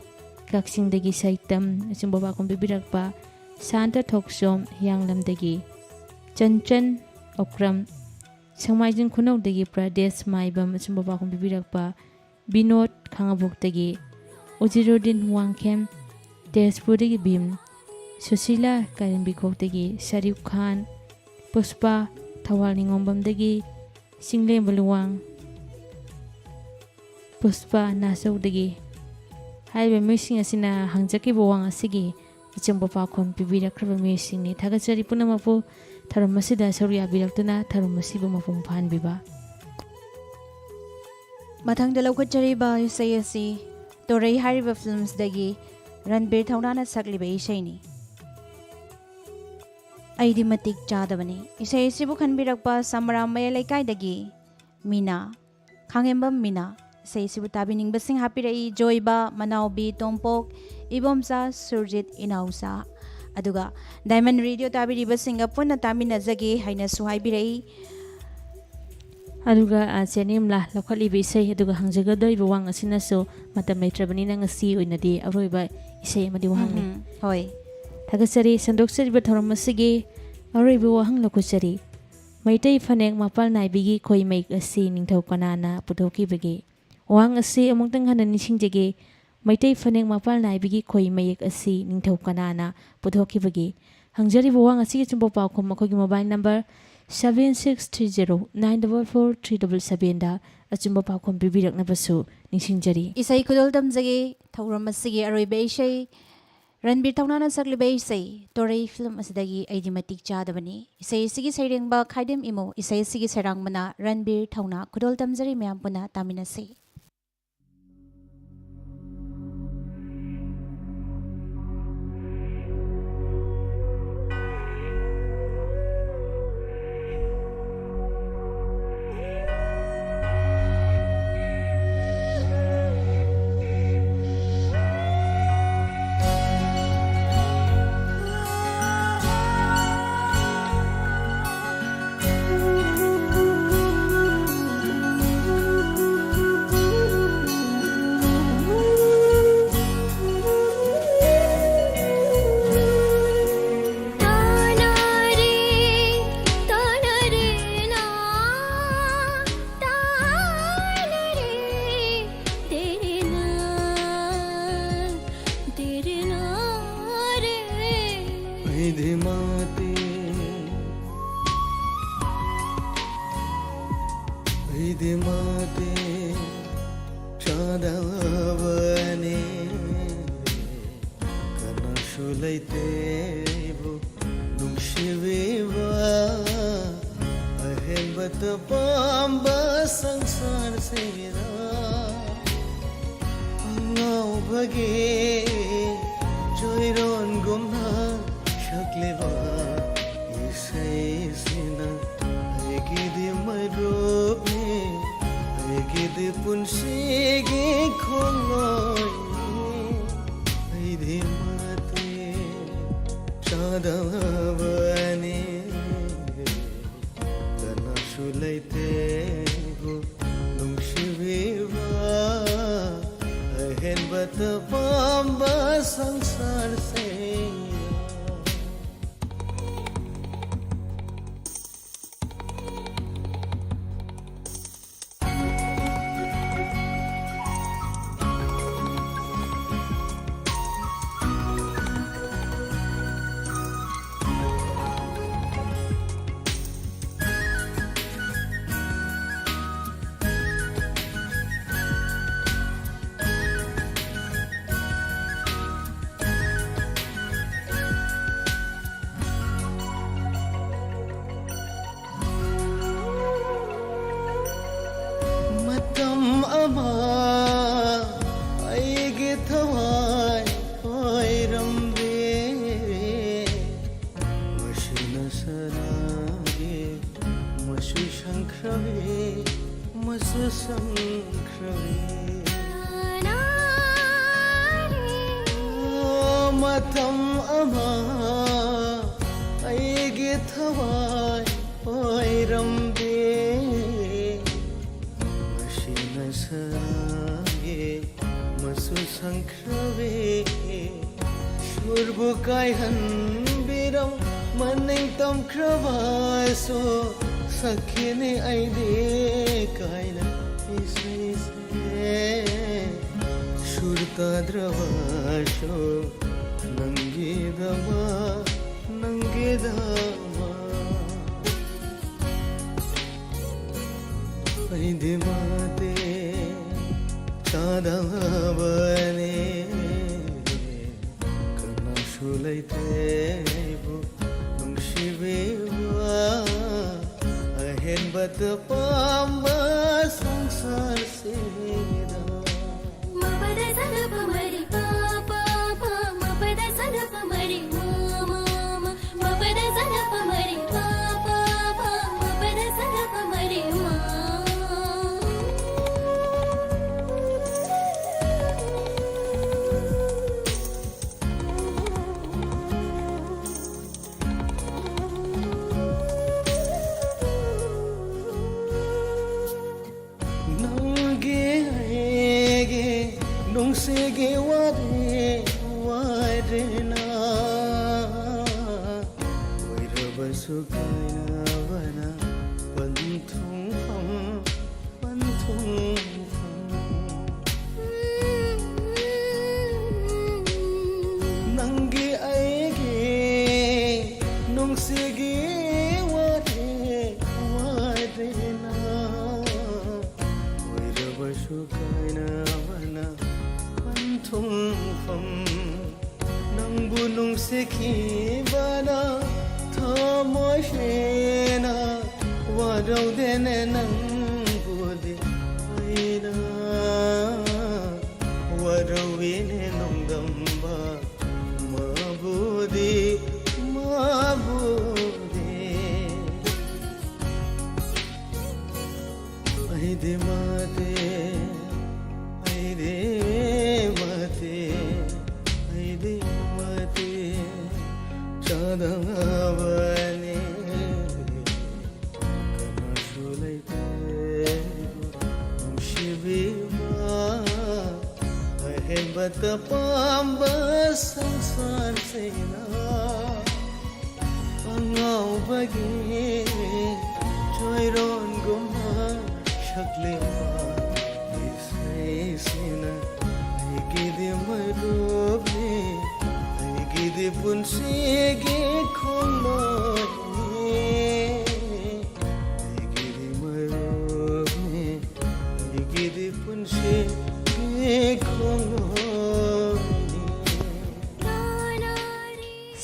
ꯀꯛꯆꯤꯡꯗꯒꯤ ꯁꯩꯇꯝ ꯑꯆꯨꯝꯕ ꯄꯥꯎꯈꯨꯝ ꯄꯤꯕꯤꯔꯛꯄ, ꯁꯥꯟꯇ ꯊꯣꯛꯆꯣꯝ ꯍꯤꯌꯥꯡꯂꯝꯗꯒꯤ, ꯆꯟꯆꯟ ꯑꯣꯀ꯭ꯔꯝ ꯁꯦꯡꯃꯥꯏꯖꯤꯡ ꯈꯨꯅꯧꯗꯒꯤ ꯄ꯭ꯔꯗꯦꯁ ꯃꯥꯏꯕꯝ ꯑꯆꯨꯝꯕ ꯄꯥꯎꯈꯨꯝ ꯄꯤꯕꯤꯔꯛꯄ, ꯕꯤꯅꯣꯗ ꯈꯥꯉꯕꯣꯛꯇꯒꯤ, ꯎꯖꯤꯔꯨꯗꯤꯟ ꯋꯥꯡꯈꯦꯝ ꯇꯦꯖꯄꯨꯔꯗꯒꯤ ꯚꯤꯝ, ꯁꯨꯁꯤꯂꯥ ꯀꯥꯏꯔꯦꯝꯕꯤꯈꯣꯛꯇꯒꯤ ꯁꯔꯨꯛ ꯈꯥꯟ, ꯄꯨꯁꯄꯥ ꯊꯧꯕꯥꯜ ꯅꯤꯉꯣꯝꯕꯝꯗꯒꯤ ꯆꯤꯡꯂꯦꯝꯕ ꯂꯨꯋꯥꯡ, ꯄꯨꯁꯄꯥ ꯅꯥꯆꯧꯗꯒꯤ꯫ ꯍꯥꯏꯔꯤꯕ ꯃꯤꯑꯣꯏꯁꯤꯡ ꯑꯁꯤꯅ ꯍꯪꯖꯈꯤꯕ ꯋꯥꯍꯪ ꯑꯁꯤꯒꯤ ꯑꯆꯨꯝꯕ ꯄꯥꯎꯈꯨꯝ ꯄꯤꯕꯤꯔꯛꯈ꯭ꯔꯕ ꯃꯤꯑꯣꯏꯁꯤꯡꯅꯤ꯫ ꯊꯥꯒꯠꯆꯔꯤ ꯄꯨꯝꯅꯃꯛꯄꯨ ꯊꯧꯔꯝ ꯑꯁꯤꯗ ꯁꯔꯨꯛ ꯌꯥꯕꯤꯔꯛꯇꯨꯅ ꯊꯧꯔꯝ ꯑꯁꯤꯕꯨ ꯃꯄꯨꯡ ꯐꯥꯍꯟꯕꯤꯕ꯫ ꯃꯊꯪꯗ ꯂꯧꯈꯠꯆꯔꯤꯕ ꯏꯁꯩ ꯑꯁꯤ ꯇꯣꯔꯩ ꯍꯥꯏꯔꯤꯕ ꯐꯤꯂꯝꯁꯤꯗꯒꯤ ꯔꯟꯕꯤꯔ ꯊꯧꯅꯥꯅ ꯁꯛꯂꯤꯕ ꯏꯁꯩꯅꯤ꯫ ꯑꯩꯗꯤ ꯃꯇꯤꯛ ꯆꯥꯗꯕꯅꯤ꯫ ꯏꯁꯩ ꯑꯁꯤꯕꯨ ꯈꯟꯕꯤꯔꯛꯄ ꯁꯃꯔꯥ ꯃꯌꯥꯏ ꯂꯩꯀꯥꯏꯗꯒꯤ ꯃꯤꯅꯥ, ꯈꯥꯡꯉꯦꯝꯕꯝ ꯃꯤꯅꯥ꯫ ꯏꯁꯩ ꯑꯁꯤꯕꯨ ꯇꯥꯕꯤꯅꯤꯡꯕꯁꯤꯡ ꯍꯥꯞꯄꯤꯔꯛꯏ ꯖꯣꯏꯕ, ꯃꯅꯥꯎꯕꯤ, ꯇꯣꯝꯄꯣꯛ, ꯏꯕꯣꯝꯆꯥ, ꯁꯨꯔꯖꯤꯠ, ꯏꯅꯥꯎꯆꯥ꯫ ꯑꯗꯨꯒ ꯗꯥꯏꯃꯟ ꯔꯦꯗꯤꯑꯣ ꯇꯥꯕꯤꯔꯤꯕꯁꯤꯡꯒ ꯄꯨꯟꯅ ꯇꯥꯃꯤꯟꯅꯖꯒꯦ ꯍꯥꯏꯅꯁꯨ ꯍꯥꯏꯕꯤꯔꯛꯏ꯫ ꯑꯗꯨꯒ, ꯑ, ꯆꯦ ꯅꯤꯔꯃꯂꯥ ꯂꯧꯈꯠꯂꯤꯕ ꯏꯁꯩ ꯑꯗꯨꯒ ꯍꯪꯖꯒꯗꯧꯔꯤꯕ ꯋꯥꯍꯪ ꯑꯁꯤꯅꯁꯨ ꯃꯇꯝ ꯂꯩꯇ꯭ꯔꯕꯅꯤꯅ ꯉꯁꯤ ꯑꯣꯏꯅꯗꯤ ꯑꯔꯣꯏꯕ ꯏꯁꯩ ꯑꯃꯗꯤ ꯋꯥꯍꯪꯅꯤ꯫ ꯎꯝ, ꯍꯣꯏ꯫ ꯊꯥꯒꯠꯆꯔꯤ꯫ ꯁꯟꯗꯣꯛꯆꯔꯤꯕ ꯊꯧꯔꯝ ꯑꯁꯤꯒꯤ ꯑꯔꯣꯏꯕ ꯋꯥꯍꯪ ꯂꯧꯈꯠꯆꯔꯤ꯫ ꯃꯩꯇꯩ ꯐꯅꯦꯛ ꯃꯄꯥꯜ ꯅꯥꯏꯕꯤꯒꯤ ꯈꯣꯏ ꯃꯌꯦꯛ ꯑꯁꯤ ꯅꯤꯡꯊꯧ ꯀꯅꯥꯅ ꯄꯨꯊꯣꯛꯈꯤꯕꯒꯦ? ꯋꯥꯍꯪ ꯑꯁꯤ ꯑꯃꯨꯛꯇꯪ ꯍꯟꯅ ꯅꯤꯡꯁꯤꯡꯖꯒꯦ꯫ ꯃꯩꯇꯩ ꯐꯅꯦꯛ ꯃꯄꯥꯜ ꯅꯥꯏꯕꯤꯒꯤ ꯈꯣꯏ ꯃꯌꯦꯛ ꯑꯁꯤ ꯅꯤꯡꯊꯧ ꯀꯅꯥꯅ ꯄꯨꯊꯣꯛꯈꯤꯕꯒꯦ? ꯍꯪꯖꯔꯤꯕ ꯋꯥꯍꯪ ꯑꯁꯤꯒꯤ ꯑꯆꯨꯝꯕ ꯄꯥꯎꯈꯨꯝ ꯑꯩꯈꯣꯏꯒꯤ mobile number seven six three zero nine double four three double seven ꯗ ꯑꯆꯨꯝꯕ ꯄꯥꯎꯈꯨꯝ ꯄꯤꯕꯤꯔꯛꯅꯕꯁꯨ ꯅꯤꯡꯁꯤꯡꯖꯔꯤ꯫ ꯏꯁꯩ ꯈꯨꯗꯣꯜ ꯇꯝꯖꯒꯦ꯫ ꯊꯧꯔꯝ ꯑꯁꯤꯒꯤ ꯑꯔꯣꯏꯕ ꯏꯁꯩ ꯔꯟꯕꯤꯔ ꯊꯧꯅꯥꯅ ꯁꯛꯂꯤꯕ ꯏꯁꯩ ꯇꯣꯔꯩ film ꯑꯁꯤꯗꯒꯤ ꯑꯩꯗꯤ ꯃꯇꯤꯛ ꯆꯥꯗꯕꯅꯤ꯫ ꯏꯁꯩ ꯑꯁꯤꯒꯤ ꯁꯩꯔꯦꯡꯕ ꯈꯥꯏꯗꯦꯝ ꯏꯃꯣ, ꯏꯁꯩ ꯑꯁꯤꯒꯤ ꯁꯩꯔꯥꯡꯕꯅ ꯔꯟꯕꯤꯔ ꯊꯧꯅꯥ꯫ ꯈꯨꯗꯣꯜ ꯇꯝꯖꯔꯤ, ꯃꯌꯥꯝ ꯄꯨꯟꯅ ꯇꯥꯃꯤꯟꯅꯁꯤ꯫ ꯑꯩꯗꯤ ꯃꯇꯦꯡ, ꯑꯩꯗꯤ ꯃꯇꯦꯡ ꯆꯥꯗꯕꯅꯤ꯫ ꯀꯅꯥꯁꯨ ꯂꯩꯇꯦ ꯑꯩꯕꯨ ꯅꯨꯡꯁꯤꯕꯤꯕ꯫ ꯑꯍꯦꯟꯕꯇ ꯄꯥꯝꯕ ꯁꯪꯁꯥꯔꯁꯤꯗ ꯑꯉꯥꯎꯕꯒꯤ ꯆꯣꯏꯔꯣꯟꯒꯨꯝꯅ ꯁꯛꯂꯤꯕ ꯏꯁꯩꯁꯤꯅ ꯑꯩꯒꯤꯗꯤ ꯃꯔꯨꯞꯅꯤ, ꯑꯩꯒꯤꯗꯤ ꯄꯨꯟꯁꯤꯒꯤ ꯈꯣꯡꯂꯣꯏꯅꯤ꯫ ꯑꯩꯗꯤ ꯃꯇꯦꯡ ꯆꯥꯗꯕꯅꯤ꯫ ꯀꯅꯥꯁꯨ ꯂꯩꯇꯦ ꯑꯩꯕꯨ ꯅꯨꯡꯁꯤꯕꯤꯕ꯫ ꯑꯍꯦꯟꯕꯇ ꯄꯥꯝꯕ ꯁꯪꯁꯥꯔꯁꯦ ꯑꯃ ꯑꯩꯒꯤ ꯊꯋꯥꯏ ꯑꯣꯏꯔꯝꯕꯤ꯫ ꯃꯁꯤꯅ ꯁꯅꯥꯒꯤ ꯃꯆꯨ ꯁꯪꯈ꯭ꯔꯕꯤ, ꯃꯆꯨ ꯁꯪꯈ꯭ꯔꯕꯤ꯫ ꯃꯇꯝ ꯑꯃ ꯑꯩꯒꯤ ꯊꯋꯥꯏ ꯑꯣꯏꯔꯝꯕꯤ꯫ ꯃꯁꯤꯅ ꯁꯅꯥꯒꯤ ꯃꯆꯨ ꯁꯪꯈ꯭ꯔꯕꯤ꯫ ꯁꯨꯔꯕꯨ ꯀꯥꯏꯍꯟꯕꯤꯔꯝ ꯃꯅꯤꯡ ꯇꯝꯈ꯭ꯔꯕꯁꯨ ꯁꯛꯈꯤꯅꯤ ꯑꯩꯗꯤ ꯀꯥꯏꯅ ꯏꯁꯩꯁꯦ꯫ ꯁꯨꯔ ꯇꯥꯗ꯭ꯔꯕꯁꯨ ꯅꯪꯒꯤꯗꯃꯛ, ꯅꯪꯒꯤꯗꯃꯛ ꯑꯩꯗꯤ ꯃꯇꯤꯛ ꯆꯥꯗꯕꯅꯤ꯫ ꯀꯅꯥꯁꯨ ꯂꯩꯇꯦ ꯑꯩꯕꯨ ꯅꯨꯡꯁꯤꯕꯤꯕ, ꯑꯍꯦꯟꯕꯇ ꯄꯥꯝꯕ ꯁꯪꯁꯥꯔꯁꯤꯗ꯫ ꯃꯄꯗ ꯁꯒ ꯄꯃꯔꯤ ꯄꯥ ꯄꯥ ꯄꯥ, ꯃꯄꯗ ꯁꯒ ꯄꯃꯔꯤ ꯃꯥ ꯃꯥ ꯃꯥ, ꯃꯄꯗ ꯁꯒ ꯄꯃꯔꯤ ꯄꯥ ꯄꯥ ꯄꯥ, ꯃꯄꯗ ꯁꯒ ꯄꯃꯔꯤ ꯃꯥ꯫ ꯅꯪꯒꯤ ꯑꯩꯒꯤ ꯅꯨꯡꯁꯤꯒꯤ ꯋꯥꯔꯤ ꯋꯥꯔꯤꯅ ꯑꯣꯏꯔꯕꯁꯨ ꯀꯥꯏꯅꯕꯅ ꯄꯟꯊꯨꯡꯐꯝ, ꯄꯟꯊꯨꯡꯐꯝ꯫ ꯅꯪꯒꯤ ꯑꯩꯒꯤ ꯅꯨꯡꯁꯤꯒꯤ ꯋꯥꯔꯤ ꯋꯥꯔꯤꯅ ꯑꯣꯏꯔꯕꯁꯨ ꯀꯥꯏꯅꯕꯅ ꯄꯟꯊꯨꯡꯐꯝ꯫ ꯅꯪꯕꯨ ꯅꯨꯡꯁꯤꯈꯤꯕꯅ ꯊꯃꯣꯏ ꯁꯦꯡꯅ ꯋꯥꯔꯧꯗꯦꯅꯦ ꯅꯪꯕꯨꯗꯤ ꯑꯩꯅ꯫ ꯅꯦ ꯅꯣꯡꯗꯝꯕ ꯃꯥꯕꯨꯗꯤ ꯃꯥꯕꯨꯗꯤ ꯑꯩꯗꯤ ꯃꯥꯇꯦ ꯑꯩꯗꯤ ꯃꯥꯇꯦ ꯑꯩꯗꯤ ꯃꯥꯇꯦ ꯆꯥꯗꯕꯅꯤ ꯀꯅꯥꯁꯨ ꯂꯩꯇꯦ ꯅꯨꯡꯁꯤꯕꯤꯕ ꯑꯍꯦꯟꯕꯇ ꯄꯥꯝꯕ ꯁꯪꯁꯥꯔꯁꯤꯅ ꯑꯉꯥꯎꯕꯒꯤ ꯆꯣꯏꯔꯣꯟꯒꯨꯝꯕ ꯁꯛꯂꯤꯕ ꯏꯁꯩꯁꯤꯅ ꯑꯩꯒꯤꯗꯤ ꯃꯔꯨꯞꯅꯤ ꯑꯩꯒꯤꯗꯤ ꯄꯨꯟꯁꯤꯒꯤ ꯈꯣꯡꯂꯣꯏꯅꯤ ꯑꯩꯒꯤꯗꯤ ꯃꯔꯨꯞꯅꯤ ꯑꯩꯒꯤꯗꯤ ꯄꯨꯟꯁꯤꯒꯤ ꯈꯣꯡꯂꯣꯏꯅꯤ꯫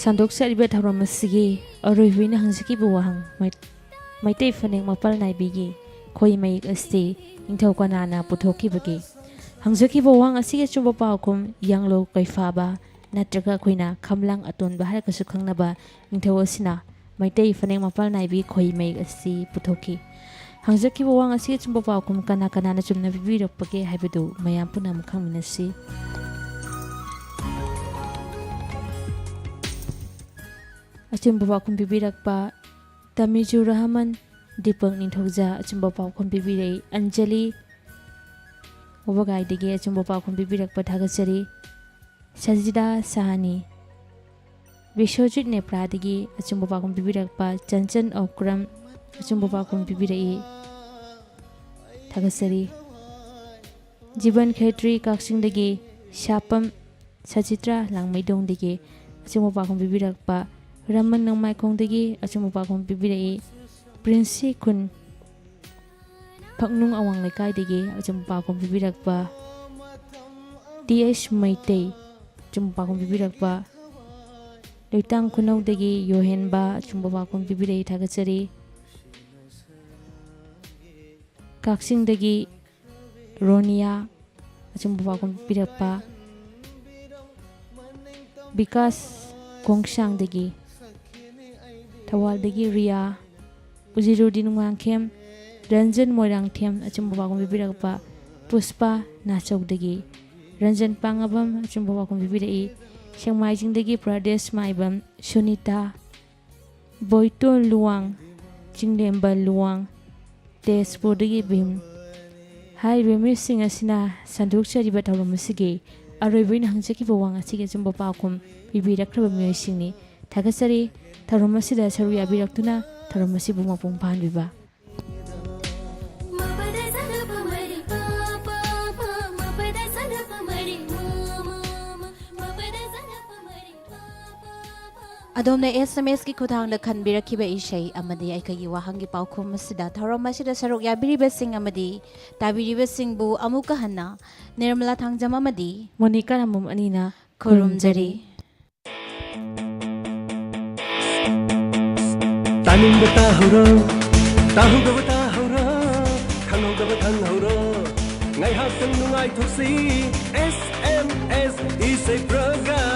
ꯁꯟꯗꯣꯛꯆꯔꯤꯕ ꯊꯧꯔꯝ ꯑꯁꯤꯒꯤ ꯑꯔꯣꯏꯕ ꯑꯣꯏꯅ ꯍꯪꯖꯈꯤꯕ ꯋꯥꯍꯪ ꯃꯩ-, ꯃꯩꯇꯩ ꯐꯅꯦꯛ ꯃꯄꯥꯜ ꯅꯥꯏꯕꯤꯒꯤ ꯈꯣꯏ ꯃꯌꯦꯛ ꯑꯁꯤ ꯅꯤꯡꯊꯧ ꯀꯅꯥꯅ ꯄꯨꯊꯣꯛꯈꯤꯕꯒꯦ? ꯍꯪꯖꯈꯤꯕ ꯋꯥꯍꯪ ꯑꯁꯤꯒꯤ ꯑꯆꯨꯝꯕ ꯄꯥꯎꯈꯨꯝ ꯌꯥꯡꯂꯧ ꯀꯩꯐꯥꯕ ꯅꯠꯇ꯭ꯔꯒ ꯑꯩꯈꯣꯏꯅ ꯈꯝꯂꯥꯡ ꯑꯇꯣꯟꯕ ꯍꯥꯏꯔꯒꯁꯨ ꯈꯪꯅꯕ ꯅꯤꯡꯊꯧ ꯑꯁꯤꯅ ꯃꯩꯇꯩ ꯐꯅꯦꯛ ꯃꯄꯥꯜ ꯅꯥꯏꯕꯤ ꯈꯣꯏ ꯃꯌꯦꯛ ꯑꯁꯤ ꯄꯨꯊꯣꯛꯈꯤ꯫ ꯍꯪꯖꯈꯤꯕ ꯋꯥꯍꯪ ꯑꯁꯤꯒꯤ ꯑꯆꯨꯝꯕ ꯄꯥꯎꯈꯨꯝ ꯀꯅꯥ ꯀꯅꯥꯅ ꯆꯨꯝꯅ ꯄꯤꯕꯤꯔꯛꯄꯒꯦ ꯍꯥꯏꯕꯗꯨ ꯃꯌꯥꯝ ꯄꯨꯝꯅꯃꯛ ꯈꯪꯃꯤꯟꯅꯁꯤ꯫ ꯑꯆꯨꯝꯕ ꯄꯥꯎꯈꯨꯝ ꯄꯤꯕꯤꯔꯛꯄ ꯇꯃꯤꯖꯨ ꯔꯍꯃꯟ, ꯗꯤꯄꯛ ꯅꯤꯡꯊꯧꯖꯥ꯫ ꯑꯆꯨꯝꯕ ꯄꯥꯎꯈꯨꯝ ꯄꯤꯕꯤꯔꯛꯏ ꯑꯟꯖꯂꯤ ꯋꯥꯕꯒꯥꯏꯗꯒꯤ꯫ ꯑꯆꯨꯝꯕ ꯄꯥꯎꯈꯨꯝ ꯄꯤꯕꯤꯔꯛꯄ ꯊꯥꯒꯠꯆꯔꯤ꯫ ꯁꯖꯤꯗꯥ ꯁꯍꯥꯅꯤ, ꯕꯤꯁ꯭ꯋꯖꯤꯠ ꯅꯦꯄ꯭ꯔꯥꯗꯒꯤ꯫ ꯑꯆꯨꯝꯕ ꯄꯥꯎꯈꯨꯝ ꯄꯤꯕꯤꯔꯛꯄ ꯆꯟꯆꯟ ꯑꯣꯀ꯭ꯔꯝ꯫ ꯑꯆꯨꯝꯕ ꯄꯥꯎꯈꯨꯝ ꯄꯤꯕꯤꯔꯛꯏ, ꯊꯥꯒꯠꯆꯔꯤ꯫ ꯖꯤꯕꯟ ꯈꯦꯇ꯭ꯔꯤ, ꯀꯛꯆꯤꯡꯗꯒꯤ꯫ ꯁꯥꯄꯝ ꯁꯆꯤꯇ꯭ꯔ, ꯂꯥꯡꯃꯩꯗꯣꯡꯗꯒꯤ꯫ ꯑꯆꯨꯝꯕ ꯄꯥꯎꯈꯨꯝ ꯄꯤꯕꯤꯔꯛꯄ ꯔꯃꯟ ꯅꯣꯡꯃꯥꯏꯈꯣꯡꯗꯒꯤ꯫ ꯑꯆꯨꯝꯕ ꯄꯥꯎꯈꯨꯝ ꯄꯤꯕꯤꯔꯛꯏ ꯄ꯭ꯔꯤꯟꯁꯤ ꯈꯨꯟ, ꯐꯛꯅꯨꯡ ꯑꯋꯥꯡ ꯂꯩꯀꯥꯏꯗꯒꯤ꯫ ꯑꯆꯨꯝꯕ ꯄꯥꯎꯈꯨꯝ ꯄꯤꯕꯤꯔꯛꯄ ꯇꯤ ꯑꯦꯁ ꯃꯩꯇꯩ꯫ ꯑꯆꯨꯝꯕ ꯄꯥꯎꯈꯨꯝ ꯄꯤꯕꯤꯔꯛꯄ ꯂꯣꯏꯇꯥꯡ ꯈꯨꯅꯧꯗꯒꯤ ꯌꯣꯍꯦꯟꯕ꯫ ꯑꯆꯨꯝꯕ ꯄꯥꯎꯈꯨꯝ ꯄꯤꯕꯤꯔꯛꯏ, ꯊꯥꯒꯠꯆꯔꯤ꯫ ꯀꯛꯆꯤꯡꯗꯒꯤ ꯔꯣꯅꯤꯌꯥ꯫ ꯑꯆꯨꯝꯕ ꯄꯥꯎꯈꯨꯝ ꯄꯤꯕꯤꯔꯛꯄ ꯕꯤꯀꯥꯁ ꯀꯣꯡꯁꯥꯡꯗꯒꯤ, ꯊꯧꯕꯥꯜꯗꯒꯤ ꯔꯤꯌꯥ, ꯎꯖꯤꯔꯨꯗꯤꯟ ꯋꯥꯡꯈꯦꯝ, ꯔꯟꯖꯟ ꯃꯣꯏꯔꯥꯡꯊꯦꯝ ꯑꯆꯨꯝꯕ ꯄꯥꯎꯈꯨꯝ ꯄꯤꯕꯤꯔꯛꯄ, ꯄꯨꯁꯄꯥ ꯅꯥꯆꯧꯗꯒꯤ ꯔꯟꯖꯟ ꯄꯥꯡꯉꯕꯝ ꯑꯆꯨꯝꯕ ꯄꯥꯎꯈꯨꯝ ꯄꯤꯕꯤꯔꯛꯏ꯫ ꯁꯦꯛꯃꯥꯏꯖꯤꯡꯗꯒꯤ ꯄ꯭ꯔꯗꯦꯁ ꯃꯥꯏꯕꯝ, ꯁꯨꯅꯤꯇꯥ, ꯕꯣꯏꯇꯣꯟ ꯂꯨꯋꯥꯡ, ꯆꯤꯡꯂꯦꯝꯕ ꯂꯨꯋꯥꯡ, ꯇꯦꯖꯄꯨꯔꯗꯒꯤ ꯚꯤꯝ꯫ ꯍꯥꯏꯔꯤꯕ ꯃꯤꯑꯣꯏꯁꯤꯡ ꯑꯁꯤꯅ ꯁꯟꯗꯣꯛꯆꯔꯤꯕ ꯊꯧꯔꯝ ꯑꯁꯤꯒꯤ ꯑꯔꯣꯏꯕ ꯑꯣꯏꯅ ꯍꯪꯖꯈꯤꯕ ꯋꯥꯍꯪ ꯑꯁꯤꯒꯤ ꯑꯆꯨꯝꯕ ꯄꯥꯎꯈꯨꯝ ꯄꯤꯕꯤꯔꯛꯈ꯭ꯔꯕ ꯃꯤꯑꯣꯏꯁꯤꯡꯅꯤ꯫ ꯊꯥꯒꯠꯆꯔꯤ꯫ ꯊꯧꯔꯝ ꯑꯁꯤꯗ ꯁꯔꯨꯛ ꯌꯥꯕꯤꯔꯛꯇꯨꯅ ꯊꯧꯔꯝ ꯑꯁꯤꯕꯨ ꯃꯄꯨꯡ ꯐꯥꯍꯟꯕꯤꯕ꯫ ꯑꯗꯣꯝꯅ ꯑꯦꯁ ꯑꯦꯝ ꯑꯦꯁꯀꯤ ꯈꯨꯠꯊꯥꯡꯗ ꯈꯟꯕꯤꯔꯛꯈꯤꯕ ꯏꯁꯩ ꯑꯃꯗꯤ ꯑꯩꯈꯣꯏꯒꯤ ꯋꯥꯍꯪꯒꯤ ꯄꯥꯎꯈꯨꯝ ꯑꯁꯤꯗ ꯊꯧꯔꯝ ꯑꯁꯤꯗ ꯁꯔꯨꯛ ꯌꯥꯕꯤꯔꯤꯕꯁꯤꯡ ꯑꯃꯗꯤ ꯇꯥꯕꯤꯔꯤꯕꯁꯤꯡꯕꯨ ꯑꯃꯨꯛꯀ ꯍꯟꯅ ꯅꯤꯔꯃꯂꯥ ꯊꯥꯡꯖꯝ ꯑꯃꯗꯤ ꯃꯣꯅꯤꯀꯥ ꯔꯥꯃꯝ ꯑꯅꯤꯅ ꯈꯨꯔꯨꯝꯖꯔꯤ꯫ ꯈꯨꯔꯨꯝꯖꯔꯤ꯫ ꯇꯥꯅꯤꯡꯕ ꯇꯥꯍꯧꯔꯣ, ꯇꯥꯍꯧꯗꯕ ꯇꯥꯍꯧꯔꯣ, ꯈꯪꯍꯧꯗꯕ ꯈꯪꯍꯧꯔꯣ꯫ ꯉꯥꯏꯍꯥꯛꯇꯪ ꯅꯨꯡꯉꯥꯏꯊꯣꯛꯁꯤ, ꯑꯦꯁ ꯑꯦꯝ ꯑꯦꯁ ꯏꯁꯩ program꯫